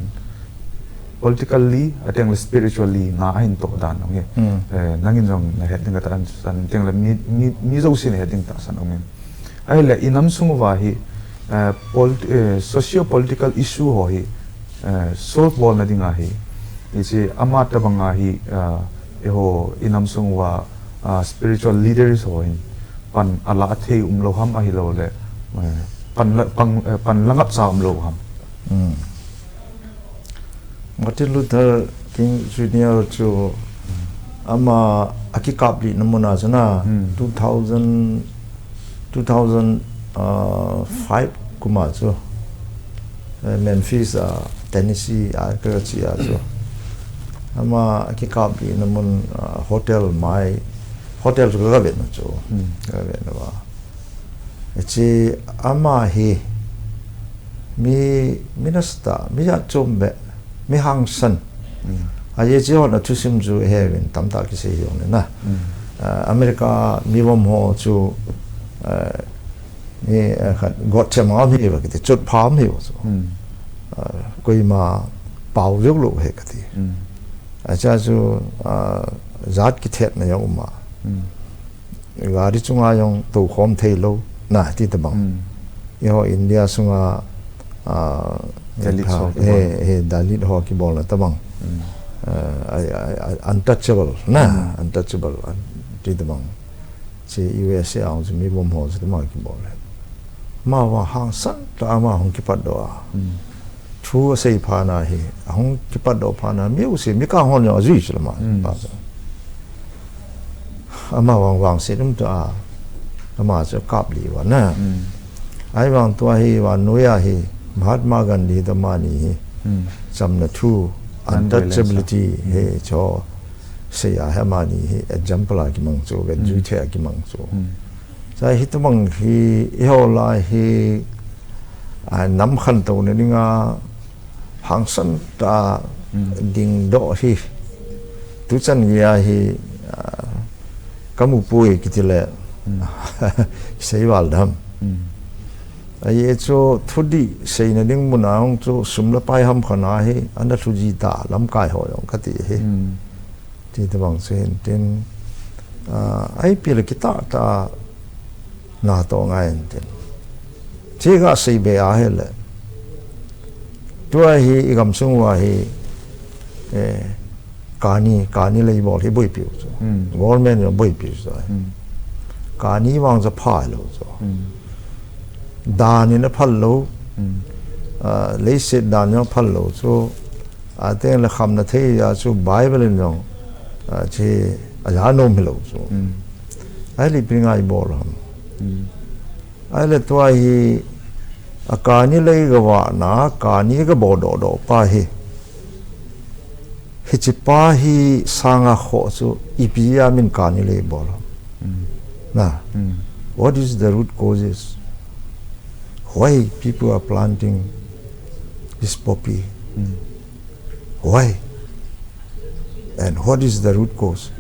politically, ateng le spiritually na ahin toh dan jong hi. Hmm. Eh, nangin jong nahet ding katahsan, teng le mi, mi, mi jousen ahet ding tahsan jong in. Ahile inam sung uva hi, eh, polit-, eh, socio-political issue ho hi, eh, solve bolna dinga hi. Hiche ama tabang a hi, eh, eiho inam sung uva, ah, spiritual leaders ho hin pan ala thei umlou ham ahilou le, eh, pan la, pan, eh, pan la ngapcha umlou ham. Hmm. Martin Luther King Junior chu ama akikaplihna mun a chu na Hmm. two thousand, two thousand five kum a chu, eh, Memphis a, Tennessee a kache a chu. Ama akikaplihna mun, ah, hotel mai, hotel chu kaga vetna chu. Hmm. Kaga vetna uva. Hiche ama hi mi, mi nasatah, mi jat chom beh, mi hangsan. Hmm. Ajeh chu hon a thusim chu iheuvin tamtah kisei hijongle na. Hmm. Ah, America mi vom ho chu, ah, mi, ah, khat gotchem a um ahi uva kiti, chotpha um ahi uva chu. Hmm. Ah, koima pao joulou ahi kati. Hmm. Acha chu, ah, jat kithetna jong um a. Hmm. Gari chunga jong toukhom theilou, na, ti tabang. Hmm. Eiho India sunga, ah, Dalit kha, ho kibol. Eh, eh, Dalit ho kibolna tabang. Hmm. Ah, I, I, I, untouchable, na, Hmm. untouchable, un-, ti tabang. Hiche U S A a jong chu mi vom ho chu tabang kibol le. Amavang hangsan tah a ama hung kipatdoh a. Hmm. Thu asei phat na hi, ahung kipatdoh phat na, mi u se, mi kang hon jong ajui chu lama, Hmm. pa chu. Amavang vangset um tah a, ama chu kaplih uva na. Hmm. Ahivang tua hi, vannoi a hi, Mahatma Gandhi toh amani hi, Hmm. chamna thu, Non-violence, untouchability, ah. hi, Hmm. chu, sei a hi amani hi, example a kimang chu, ven Hmm. jui thei a kimang chu. Hmm. Chua hitabang hi, eiho lai hi, ah, nam khantouna dinga, hangsan tah a Hmm. dingdoh hi. Tuchan geiya hi, ah, kamu poi kiti le. Hmm. Seival dam. Hmm. Ajeh chu thudih seina ding mun a hung chu sum le pai hamkhat a hi, ana lhu ji ta lamkai ho jong kati hi. Hmm. Ti tabang chu hin tin, ah, I P L kitah tah a natoh ngai in tin. Chu kasei be ahile. Tua hi i gamsung uva hi, eh, kani, kani lei bol hi boipi u chu. Hmm. Government in boipi u chu. Hmm. Kani vang chu phalou chu. Hmm. Dan in aphal lou. Hmm. Ah, leiset dan in aphal lou chu. Ateng le khamna thei a chu Bible in jong, ah, chu aja nom hilou chu. Hmm. Ahile ipi ngai bol ham. Hmm. Ahile tua hi, a kani lei gavahna, kani gabol dohdoh pa hi. Hiche pa hi sanga khoh chu ipi a min kani lei bol ham. Hmm. Na. Hmm. What is the root causes? Why people are planting this poppy? Hmm. Why? And what is the root cause?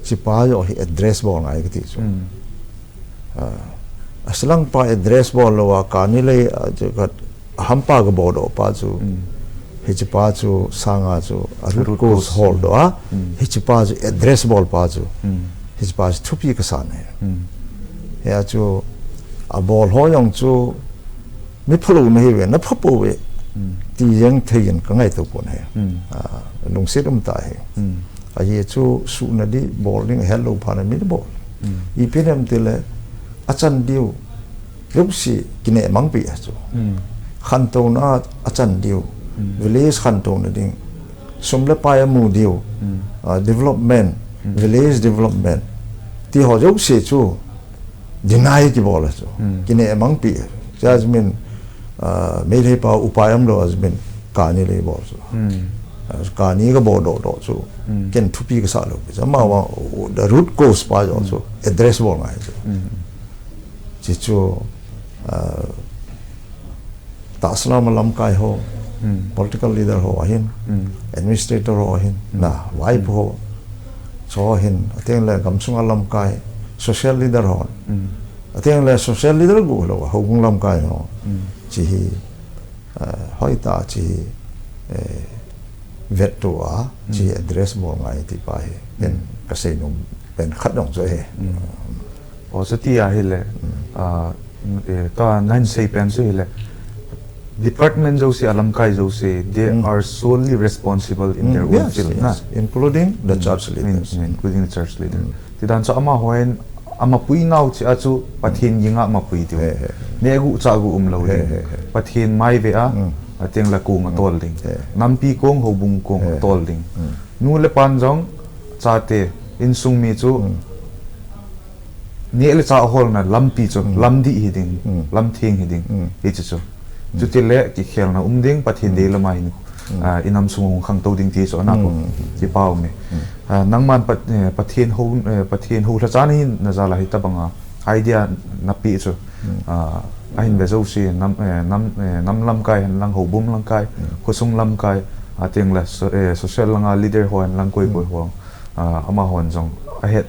Hichepa joh hi address bol ngai kati chu. Hmm. Ah, asalang pa address bol lou a, kani lei, ah, chu ka hampa ka bol doh pa chu. Hmm. Hichepa chu sanga chu a root cause hol doh a. Hmm. Hichepa chu address bol pa chu. Hmm. Hichepa chu thupi ka sa e. Hmm. Hia chu abol ho jong chu mi phalou nahi uve, na pha pouve. Hmm. Ti jeng thei in ka ngaito pon ahi. Hmm. Ah, lungset um tah ahi. Hmm. Ahi chu suhna di bol ding, helou phat na mi di bol. Hmm. Ipi ham itile, achan diu, jouse kineh mang pi ahi chu. Hmm. Khantouna achan diu, hmm, village khantouna ding, sum le pai amu diu, hmm, ah, development, hmm, village development, ti ho jouse chu deny kibol ahi chu. Hmm. Kineh mang pi. Chu jeh in, ah, Meitei pa upai umlou jeh in kani lei bol chu. Hmm. Ah, kani ka bol doh doh chu. Hmm. Ken thupi ka sa lou pi chu. Amavang, the root cause pa joh chu. Hmm. Address bol ngai chu. Hmm. Hichu, ah, tahsa lama lamkai ho, hmm, political leader ho ahin, hmm, administrator ho ahin, hmm, na, vaipo ho, chu ahin, ateng le gamsunga lamkai, social leader ho. Hmm. Ateng le social leader guh lou, houbung lamkai ho. Hmm. Hiche hi, eh, hoitah a hiche hi, eh, vetto a, hiche hi, hmm, address bol ngai ti pa hi. Ken, hmm, ka seinom pen khat jong chu ahi. Hmm. O, chuti ahile, hmm, ah, eh, tua nahin sei pen chu hile, department jouse, alamkai jouse, they, hmm, are solely responsible in, hmm, their own, yes, field, yes, na? Including the, hmm, church, in, leaders, in, including the church leader. Hmm. Tidan chu amahon, amapui nau chu a chu Pathen, hmm, ging a mapui diu. He, he. Neh guh chah guh umlou, he, ding, he, he, Pathen mai ve a, hmm, ateng le kong, hmm, atol ding. He. Nampi kong, houbung kong, he, he, atol ding. Hmm. Nu le pan jong, chate, insung mi chu, hmm, neh le chah holna lampi chu, hmm, lamdih hiding, hmm, lamtheng hiding, hmm, hichu chu. Hmm. Chutile kikhelna um ding, Pathen, hmm, dei lama hin, hmm, ah, inam sung hung khangtou ding ti chu ana ko. Hmm. Kipa um e. Hmm. Ah, nangman Pat-, eh, Pathen hou, eh, Pathen houlhacha nahi najal a hitabanga idea napeh chu. Hmm. Ah, ahin ve jouse, nam, eh, nam, eh, nam lamkai hen lang, houbung lamkai, hmm, khosung lamkai, ateng le so-, eh, social langa leader ho hen lang koi koi, hmm, ho. Ah, amahon jong ahet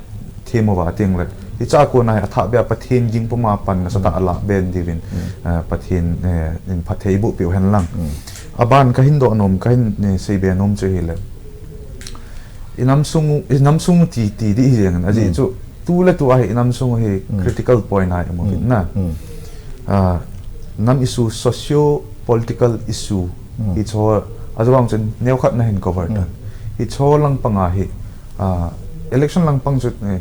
them uva ateng le, hiche a kona hi athah beh a Pathen ging puma pan nasatah a lah ben diuvin, hmm, ah, Pathen, eh, in phatthei boh peh u hen lang. Hmm. Aban kahin doh nom, kahin, eh, seibe nom chu hile, inam sung, inam sung ti, ti ding hi jeng in, ajeh, hmm, chu tu le tu a hi inam sung hi, hmm, critical point a imu, hmm, hin na. Hmm. Ah, nam issue, socio political issue, hmm, hiche ho, ajeh vang chun neokhat nahin cover tan. Hmm. Hiche ho langpang a hi, ah, election langpang chu, eh,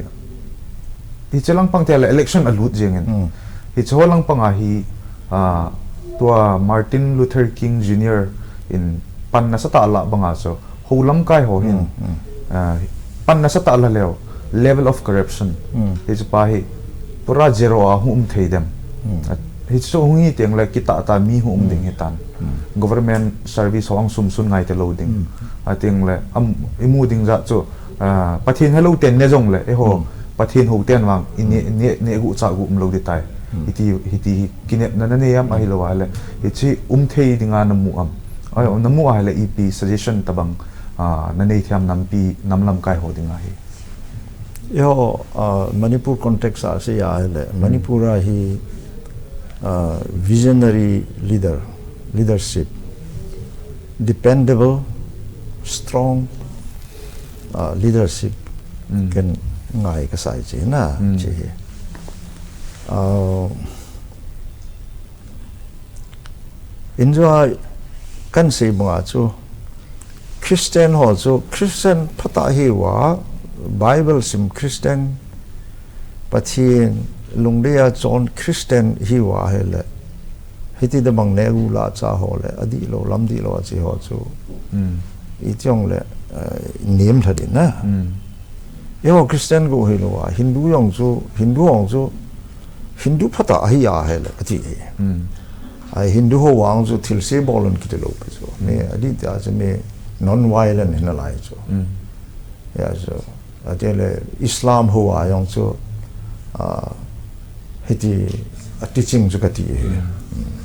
hiche langpang tile election alut jeng in. Hmm. Hiche ho langpang a hi, ah, tua Martin Luther King Junior in pan nasatah a lah banga chu, hou lamkai ho hin, hmm, hmm, ah, pan nasatah a la leu, level of corruption, hmm, hichepa hi pura zero a hung um thei dem. Hmm. Ah, hichu hung hi teng le kitah tah mi hung um, hmm, ding hitan. Hmm. Government service ho ang sum sun ngai talou ding. Hmm. Ateng le, am, imu ding jat chu, ah, Pathen helou ten ne jong le, eiho, hmm, Pathen hou ten vang, i ne, hmm, ne, neh guh chah guh umlou ding tai. Hmm. Hiti, hiti hi kinepna nanei am, ahilou ahile, hiche um thei dinga namu am? Ai, namu ahile ipi suggestion tabang, ah, nanei thei am nampi, nam lamkai ho dinga hi? Eiho, ah, Manipur context a sei ahile, hmm, Manipur a hi, ah, visionary leader, leadership, dependable, strong, ah, leadership, hmm, ken ngai kasa e hiche na, hmm, hiche hi. Ah, injo a kahin sei banga chu, Christian ho chu, Christian phatah hiuva, Bible sim Christian, Pathen lungdei a chon Christian hiuva ahile, hiti tobang neh guh lah chah ho le, adihlou, lamdihlou a che ho chu, hmm, iti jong le, eh, nem lha ding na. Hmm. Eiho Christian guh hilou a, Hindu jong chu, Hindu jong chu, Hindu phatah ahi ahile, kati hi. Hmm. Ai, Hindu ho vang chu thilse bol un kiti lou pi chu. Mi, hmm, adih tia chu mi non-violent hi nalai chu. Hmm. Hia chu, atile Islam ho a jong chu, ah, hiti a teaching chu kati hi. Hmm. Hmm.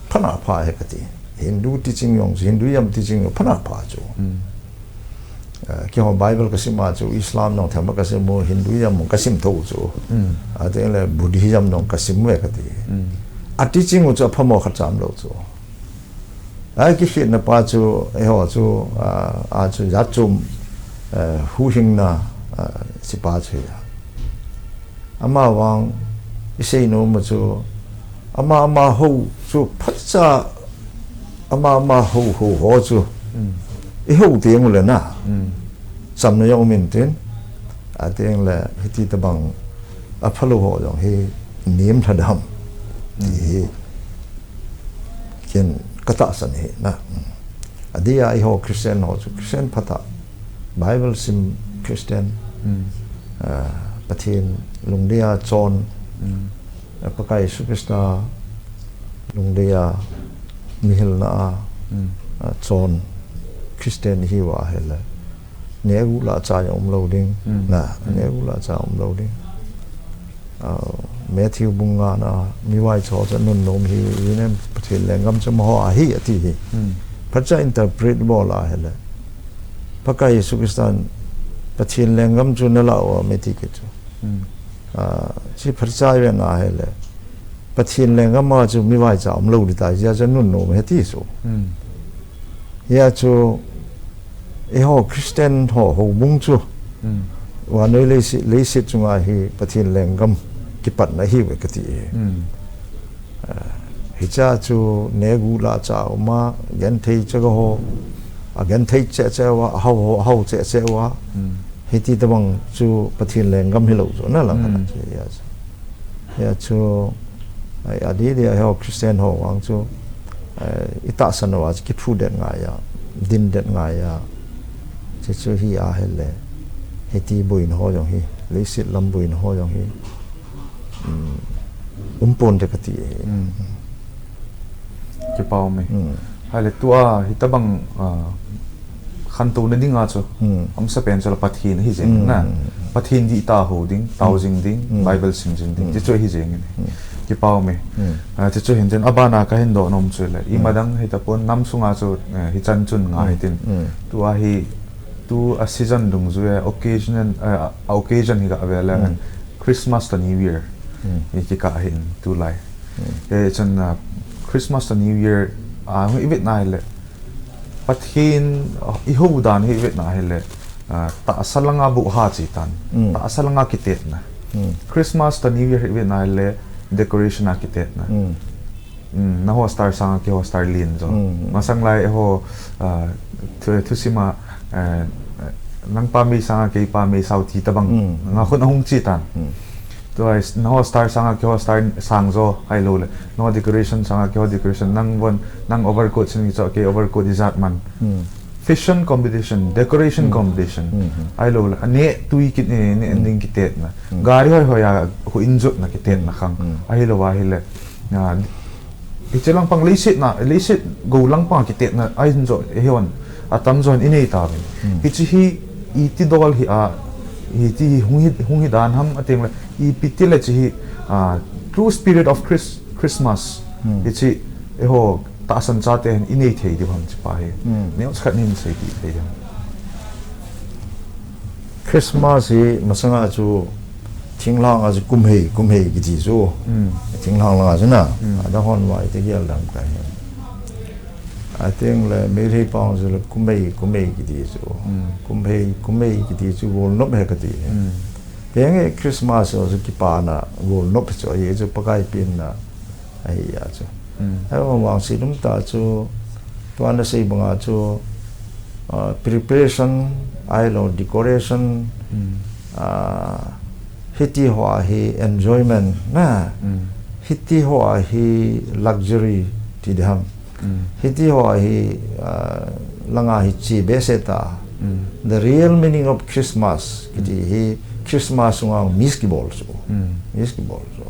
Phatah pha hi kati. Hindu teaching jong chu, Hinduism teaching jong phatah pha chu. Hmm. Eh, keiho Bible kasim a chu Islam jong themkhat kasim u, Hinduism jong kasim thou chu. Hmm. Ateng le Buddhism jong kasim ve kati. Hmm. A teaching u chu aphamo khat cha umlou chu. Ai, kikhenna pa chu, eiho chu, ah, a chu jat chom, eh, huhhingna, ah, sipa chu ahi. Amavang isei nom u chu, ama, amaho chu phatcha, ama, amaho, ho, ho chu. Hmm. Ihou teng uleh na. Hmm. Chamna jong um intin. Ateng le hiti tobang aphalou ho jong hi nem lha dem. Ti hi. Hmm. Ken katahsan hi na. Adeh a eiho Christian ho chu Christian phatah. Bible sim Christian. Hmm. Ah, Pathen lungdei a chon. Hmm. Ah, Pakai Jesu Christa lungdei a mihilna a, hmm, ah, chon Christian ihiuva ahile. Neh guh lah cha jong umlou ding. Hmm. Na, hmm, neh guh lah cha umlou ding. Ah, Matthew bung nga na, mivaicha chu nunnom hih uvin, Pathen lenggam chu amaho ahi ati hi. Hmm. Phatcha interpret bol ahile. Pakai Jesu Christan Pathen lenggam chu nalah u ham ati kit chu. Hmm. Ah, hiche phatcha ivet na ahile. Pathen lenggam a chu mivaicha umlou ding tai, hijeh chun nunnom ahi ati chu. Hmm. Hijeh chun, eiho Christian ho houbung chu, hmm, vannoi leiset, leiset chunga hi Pathen lenggam kipatna ahiuve kati e. Hmm. Ah, hiche chu neh guh lah cha uma, genthei chaga ho, agenthei cheh cheh uva, ahao ho, ahao cheh cheh uva. Hmm. Hiti tobang chu Pathen lenggam hilou chu na lang, hmm, khat chu hijeh chun. Hijeh chun, ai, adeh deh a eiho Christian ho vang chu, ai, itahsan uva chu kiphudet ngai a, dindet ngai a. Hiche chu hi ahile, hiti boina ho jong hi, leiset lam boina ho jong hi, um, um ponte kati e. Hmm. Kipa um e. Hmm. Ahile tua hitobang, ah, khantouna dinga chu, hmm, aumsa pen chu la Pathen ahi jeng, hmm, na. Pathen dihtah hou ding, tao, hmm, jing ding, hmm, Bible sim jing ding, hmm, hiche chu ahi jeng in. Hmm. Kipa um e. Hmm. Ah, hiche chu hin tin, abana kahin doh nom chu le. Hmm. Ima dang hitapon, nam sunga chu, eh, hichan chun ngai, hmm, hitin. Hmm. Tua hi, tua season dungjui a, occasion, eh, a occasion hi gave le, hmm, Christmas toh New Year. Hmm. Hi kikah ahin tulai. Hmm. Eh, chun, ah, Christmas toh New Year, ah, ivet na ahile. Pathen, ah, ihou dan hi ivet na ahile. Ah, tahsa langa buhha chi tan. Hmm. Tahsa langa kitetna. Hmm. Christmas toh New Year ivet na ahile decoration a kitetna. Hmm. Hmm, naho star sanga keiho star len jo. Hmm. Masang lai eiho, ah, thu, thusim a, eh, nang pa mei sanga kei pa mei sao ti tobang. Hmm. Nga khun ahung chi tan. Hmm. Tua, naho star sanga keiho star sang jo, ahilou le. Naho decoration sanga keiho decoration, nang von, nang overcoat sin kicho, kei overcoat ijat man. Hmm. Fashion competition, decoration, hmm, competition. Hmm, hmm. Ahilou le. Aneh tui kit, neh, neh, hmm, ding kitetna. Hmm. Gari hoi hoi a houin jotna kitetna khang. Hmm. Ahilou ahile. Ah, hiche langpang leiset na, leiset gou langpang kitetna ahin jo, eihon, atam jon inei tauvin. Hmm. Hiche hi, iti dol hi a, hiti hi hung hi, hung hi dan ham ateng le, ipi ti le hiche hi, ah, true spirit of Chris-, Christmas. Hmm. Hiche, eiho, tahsan chate hin inei thei diu ham hiche pa hi. Hmm. Neocha khat nin sei thei diu ham. Christmas hi masanga chu thinglhang a chu kum hei, kum hei kiti chu. Mm. Thinglhang langa chu na. Mm. Adang hon vai te gel dang ka hi. Ateng le Meitei pang chu le kum hei, kum hei kiti chu. Mm. Kum hei, kum hei kiti chu golnop ahi kati. Mm. Henge Christmas chu kipana golnop chu ahi chu Pakai penna ahi a chu. Mm. Ahivang vang seilum tah chu, tua nasei banga chu, ah, preparation, ahilou decoration, mm, ah, hiti hoa hi enjoyment na, mm, hiti hoa hi luxury ti diham. Mm. Hiti hoa hi, ah, langa hi chi behseh ta. Mm. The real meaning of Christmas, kiti, mm, hi Christmas sunga miss kibol chu. Mm. Miss kibol chu.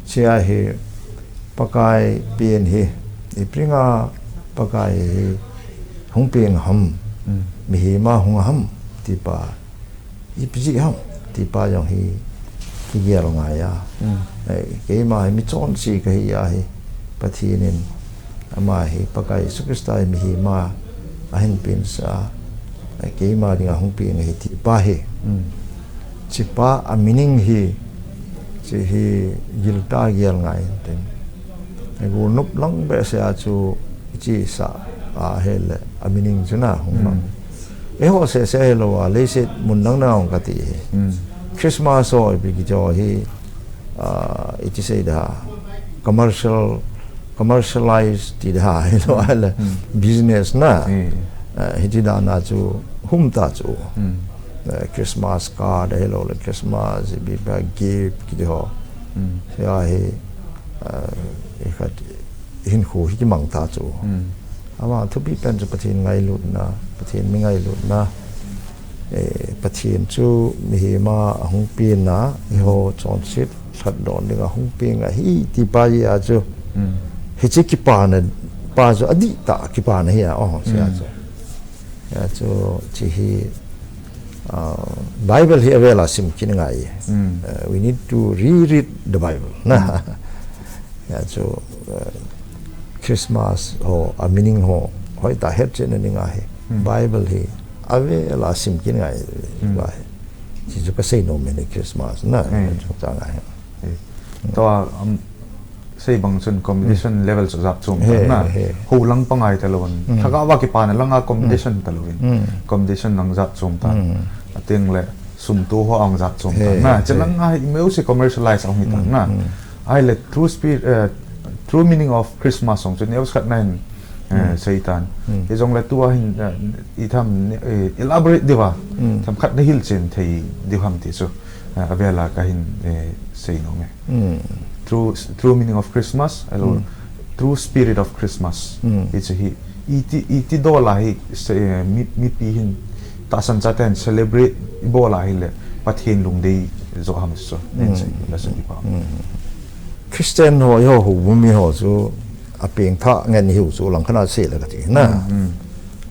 Hiche hi Pakai pen hi, ipi dinga Pakai hi hung peng ham, mm, mihem a hung ham, ti pa, ipi jeh ham, ti pa jong hi kigel ngai a. Mm. Eh, keima hi michonse kahi a hi, Pathen in ama hi Pakai Jesu Christa hi mihem a ahin pensah a, keima dinga hung peng ahi ti pa hi. Chipa a meaning hi, chi hi gilta gel ngai intin. Gulnop lang behseh a chu ichi sa a hele a meaning chu na hung mang. Eiho sese hilou a, leiset mun dang dang a hung kati hi. Christmas ho ipi kiti ho hi, ah, ichi sei da, commercial, commercialize ti da hilou a le, business na. Ah, hiti dan a chu hum ta chu. Eh, Christmas card hilou le Christmas ipi pa gift kiti ho. Sia hi, ah, ikhat hinkho hi kimang ta chu. Ama thupi pen chu Pathen ngailutna, Pathen mi ngailutna. Eh, Pathen chu mihem a ahung penna, eiho chonset lhatdoh dinga hung peng ahi ti pa hi a chu. Hiche kipana pa chu adih tah kipana hi a, oh, sia chu. Hia chu, chi hi, ah, Bible hi avel a sim kit ngai. Uh, we need to reread the Bible. Na. Hia chu, uh, Christmas ho, a meaning ho, hoitah hetchetna dinga hi. Bible hi avel a sim kit ngai. Chi chu kasei nom e Christmas na. Chu ta ngai. Tua, um, sei bang chun competition level chu jat chom tan na. Hou lang pa ngai talou in. Lhagao va kipana langa competition talou in. Competition lang jat chom tan. Ateng le sum to ho ang jat chom tan na. Che lang a hi music commercialize ang hi tan na. Ahile true spirit, eh, true meaning of Christmas song chu news khat na hin, eh, sei tan. Hijongle tua hin, eh, itham, eh, elaborate diu va. Themkhat na hilchen thei diu ham ti chu. Ah, avel a kahin, eh, sei nom e. True, true meaning of Christmas, alo, true spirit of Christmas. Hiche hi, iti, iti dol a hi, se, eh, mi, mipi hin, tahsan chate hin celebrate ibol a hile, Pathen lungdei jo ham chu. Nen sei, la sei pa. Christian ho, eiho houbung mi ho chu, apengthah ngen hiu chu langkhat a sei le kati na.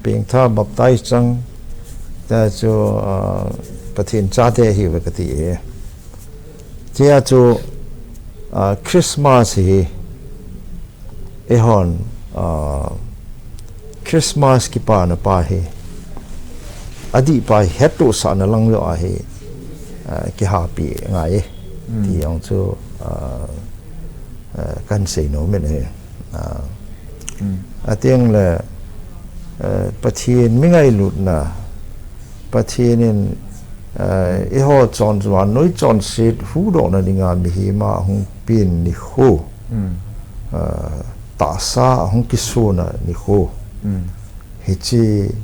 Pengthah baptize chang, ta chu, ah, Pathen chate hiu ve kati e. Tia chu, ah, Christmas hi, eihon, ah, Christmas kipana pa hi, adih pa hi hettohsahna lang lou a hi, ah, kihapi ngai e. Ti jong chu, ah, ah, kan sei nom in ahi. Ah, ateng le, eh, Pathen mi ngailutna, Pathen in, eh, eiho chon, vannoi chonset huhdohna dinga mihem a hung pen nikho. Eh, tahsa hung kisona nikho. Hiche,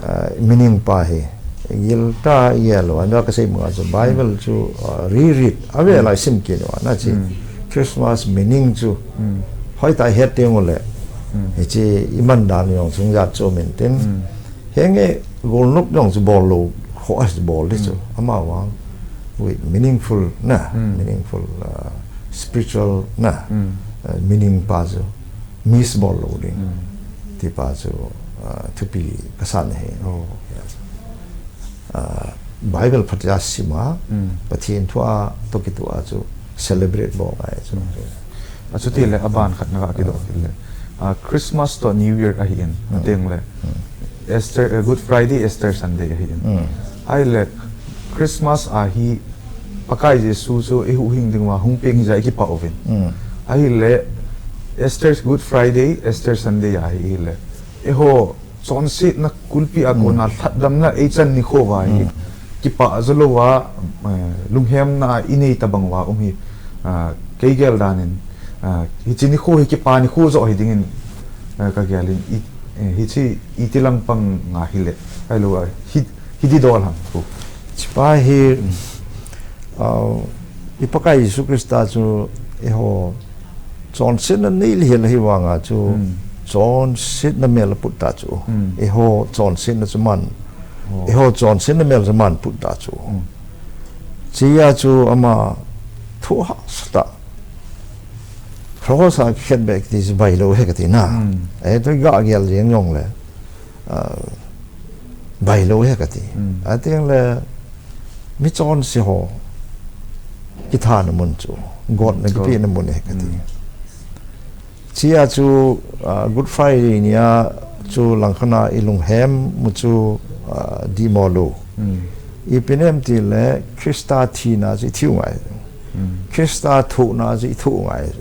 ah, meaning pa hi. Gilta gel lou, ana kasei banga chu Bible chu, ah, reread, avel a sim kit lou, na chi. Christmas meaning chu. Hoitah het teng ule. Hiche iman dan jong chung jat chu min tin. Henge golnop jong chu bol lou, ho a bol di chu. Amavang. With meaningful, na. Meaningful, ah, spiritual, na. Ah, meaning pa chu. Miss bol lou ding. Ti pa chu, ah, thupi kasan ahi. Yes. Ah, Bible phatah a sim a, Pathen thu a toh kitoh a chu celebrate bol ngai chu. Achuti le aban khat na kakidoh kit le. Ah, Christmas toh New Year ahin, ateng le. Easter, eh, Good Friday, Easter Sunday ahin. Ahile Christmas a hi Pakai Jesu chu eihuhhing dinga hung peng hija ikipah uvin. Ahile Easter, Good Friday, Easter Sunday a hi ahile, eiho chonsetna kulpi a kona lhatdamna eichan nikho va hi kipah jo lou va, eh, lunghemna inei tabang va um hi, ah, kei gel dan in, ah, hiche nikho hi kipah nikho jo hi dingin, eh, kagel in, i, eh, hiche iti lampang nga hile, ahilou a, hi, hiti dol ham khu. Chipa hi, ah, i Pakai Jesu Christa chu eiho chonsetna nei lheh ahi vanga chu, chonsetna mel a put ta chu. Eiho chonsetna chu aman. Eiho chonsetna mel chu aman put ta chu. Chia chu ama thu hahsa tah. Cross a kikhen beh kiti chu bailou ahi kati na. Ei tu ga gel jeng jong le. Ah, bailou ahi kati. Ateng le mi chonse ho kithana mun chu, gotna kipehna mun ahi kati. Chia chu, ah, Good Friday nia chu langkhat a ilunghem mu chu, dimo lou. Ipi nem tile Christa thina chu i thiu ngai. Christa thohna chu i thoh ngai.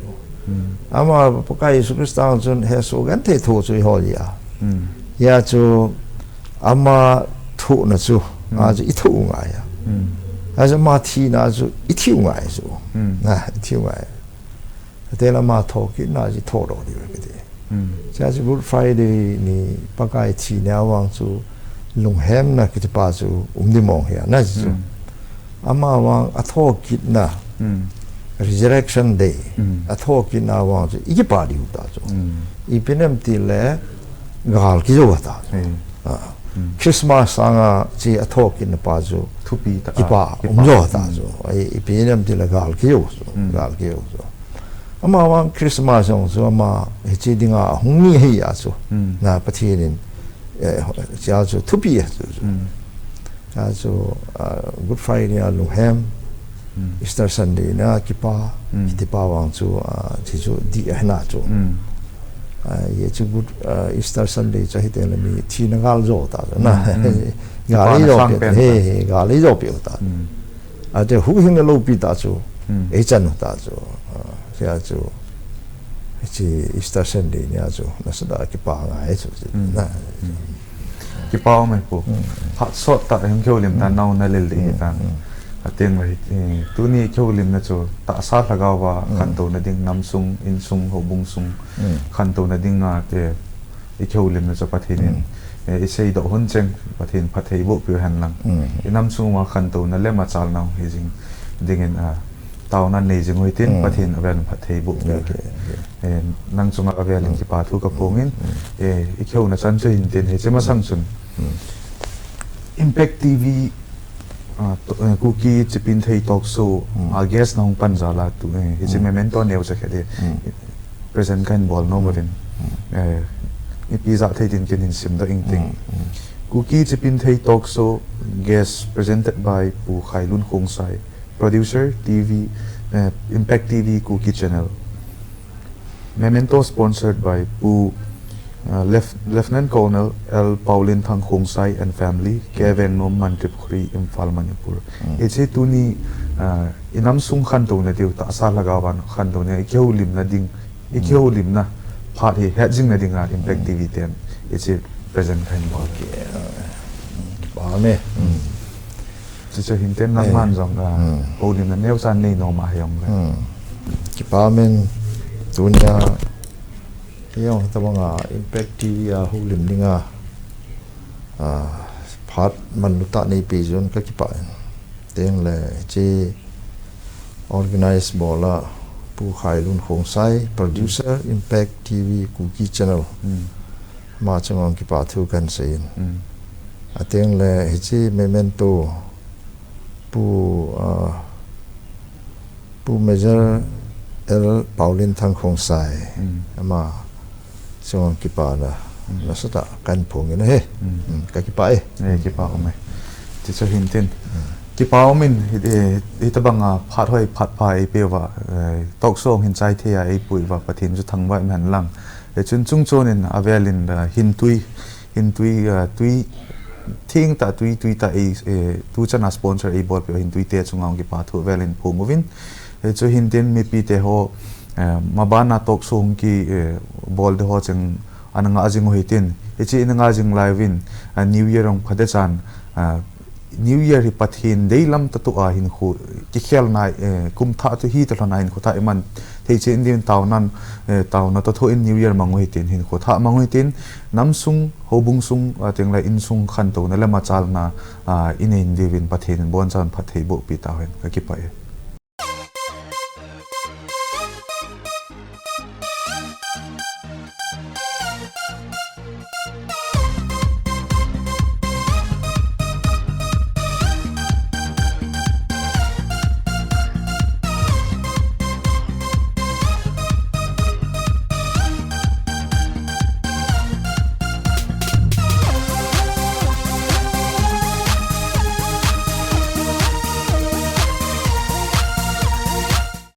Ama Pakai Jesu Christa chun hesoh genthei thoh chu i hol a. Hia chu ama thohna chu a chu i thoh ngai a. A chu ama thina chu i thiu ngai chu. Na, i thiu ngai. Ate lama thokitna chu i thoh lou diu kati. Chua chu Good Friday ni Pakai thina vang chu lunghemna kiti pa chu um di mong hia na chu. Ama vang a thokitna, Resurrection Day, a thokitna vang chu i kipah diu ta chu. Ipi nem tile gal kijou ta chu. Christmas sanga chu a thokitna pa chu thupi ta, kipah um jo ta chu. Ipi nem tile gal kijou chu, gal kijou chu. Ama vang Christmas jong chu ama hiche dinga hung ni hi a chu. Na Pathen in, eh, chua chu thupi a chu. Chua chu, ah, Good Friday a lunghem, Easter Sunday na kipah, kiti pa vang chu, ah, chu chu di a hina chu. Ah, ye chu Good, ah, Easter Sunday chu hiteng le mi thina gal jo ta chu. Na, gal i jo pe, he, he, gal i jo pe ta. Ate huhhingna loupi ta chu, ei chan ta chu, ah, sia chu, hiche Easter Sunday nia chu, nasatah a kipah ngai chu, na. Kipah um e pu. Phat sot tah a hung kihoulim tan, nao na lel ding hitan. Ateng le, eh, tuni kihoulimna chu, tahsa lhagao a khantouna ding, namsung, insung, houbung sung, khantouna ding a te, i kihoulimna chu Pathen in, eh, i seidoh hun cheng Pathen phattheiboh piu hen lang. I namsung uva khantouna le machalna hung hi jing dingin, ah, taona nei jing u hitin Pathen avel in phattheiboh piu hen. Eh, nang chunga avel in kipa thu ka phong in, eh, i kihouna chan chu hin tin, hiche masang chun Impact T V, ah, to-, eh, Kuki Chipinthei Talk Show, ah, guest na hung pan jal a tu, eh, hiche memento neocha khat hi present kahin bol nom uvin. Eh, ipi jat thei din kin hin simdoh ing ting. Kuki Chipinthei Talk Show, guest presented by Pu Khailun Khongsai, producer T V, eh, Impact T V Kuki Channel. Memento sponsored by Pu, uh, Lef-, Lieutenant Colonel L Paolenthang Khongsai and family, K Vengnom, Mantripukhri, Imphal, Manipur. Hiche tuni, uh, i namsung khantouna diu, tahsa lhagao a khantouna, i kihoulimna ding, i kihoulimna phat hi het jingna dinga Impact T V ten hiche present kahin bol. Amen. Chuche hin tin nangman jong, ah, houlimna neocha nei nom ahi jongle. Kipah um in tunia, kei jong hitabanga Impact T V a houlim dinga, ah, phat manlu tah neipeh jeh un kakipah in. Tengle hiche organize bol a Pu Khailun Khongsai, producer, Impact T V Kuki Channel. Ama chunga kipa thu kahin seiyin. Atengle hiche memento Pu, ah, Pu Major L Paolenthang Khongsai. Ama chunga kipana nasatah kahin phong in ahi. Kakipah e. Eh, kipah um e. Chuche hin tin. Kipah um in, eh, hitabanga phat hoi phat pha eipeh uva, eh, talk show hin chai thei a eipui uva Pathen chu thangvah in hen lang. Eh, chun chung chon in avel in, eh, hin tui, hin tui, eh, tui, thing tah tui, tui tah ei, eh, tuchan a sponsor eibolpeh hin tui te chunga kipa thu avel in phong uvin. Eh, chu hin tin mipi te ho, eh, maban a talk show hung ki, eh, bol te ho cheng ana nga jing u hitin. Hiche ana nga jing lai uvin, eh, New Year hung phat e chan, eh, New Year hi Pathen deilam tah tua hinkho kikhel nai, eh, kum thah tu hi talhon a hinkho thah iman thei chen din taonan, eh, taona toh thoh in New Year mang u hitin hinkho thah mang u hitin namsung, houbung sung, ah, tengle insung khantouna le machalna, ah, inei diuvin Pathen in abonchan phattheiboh pi tauhen kakipah e.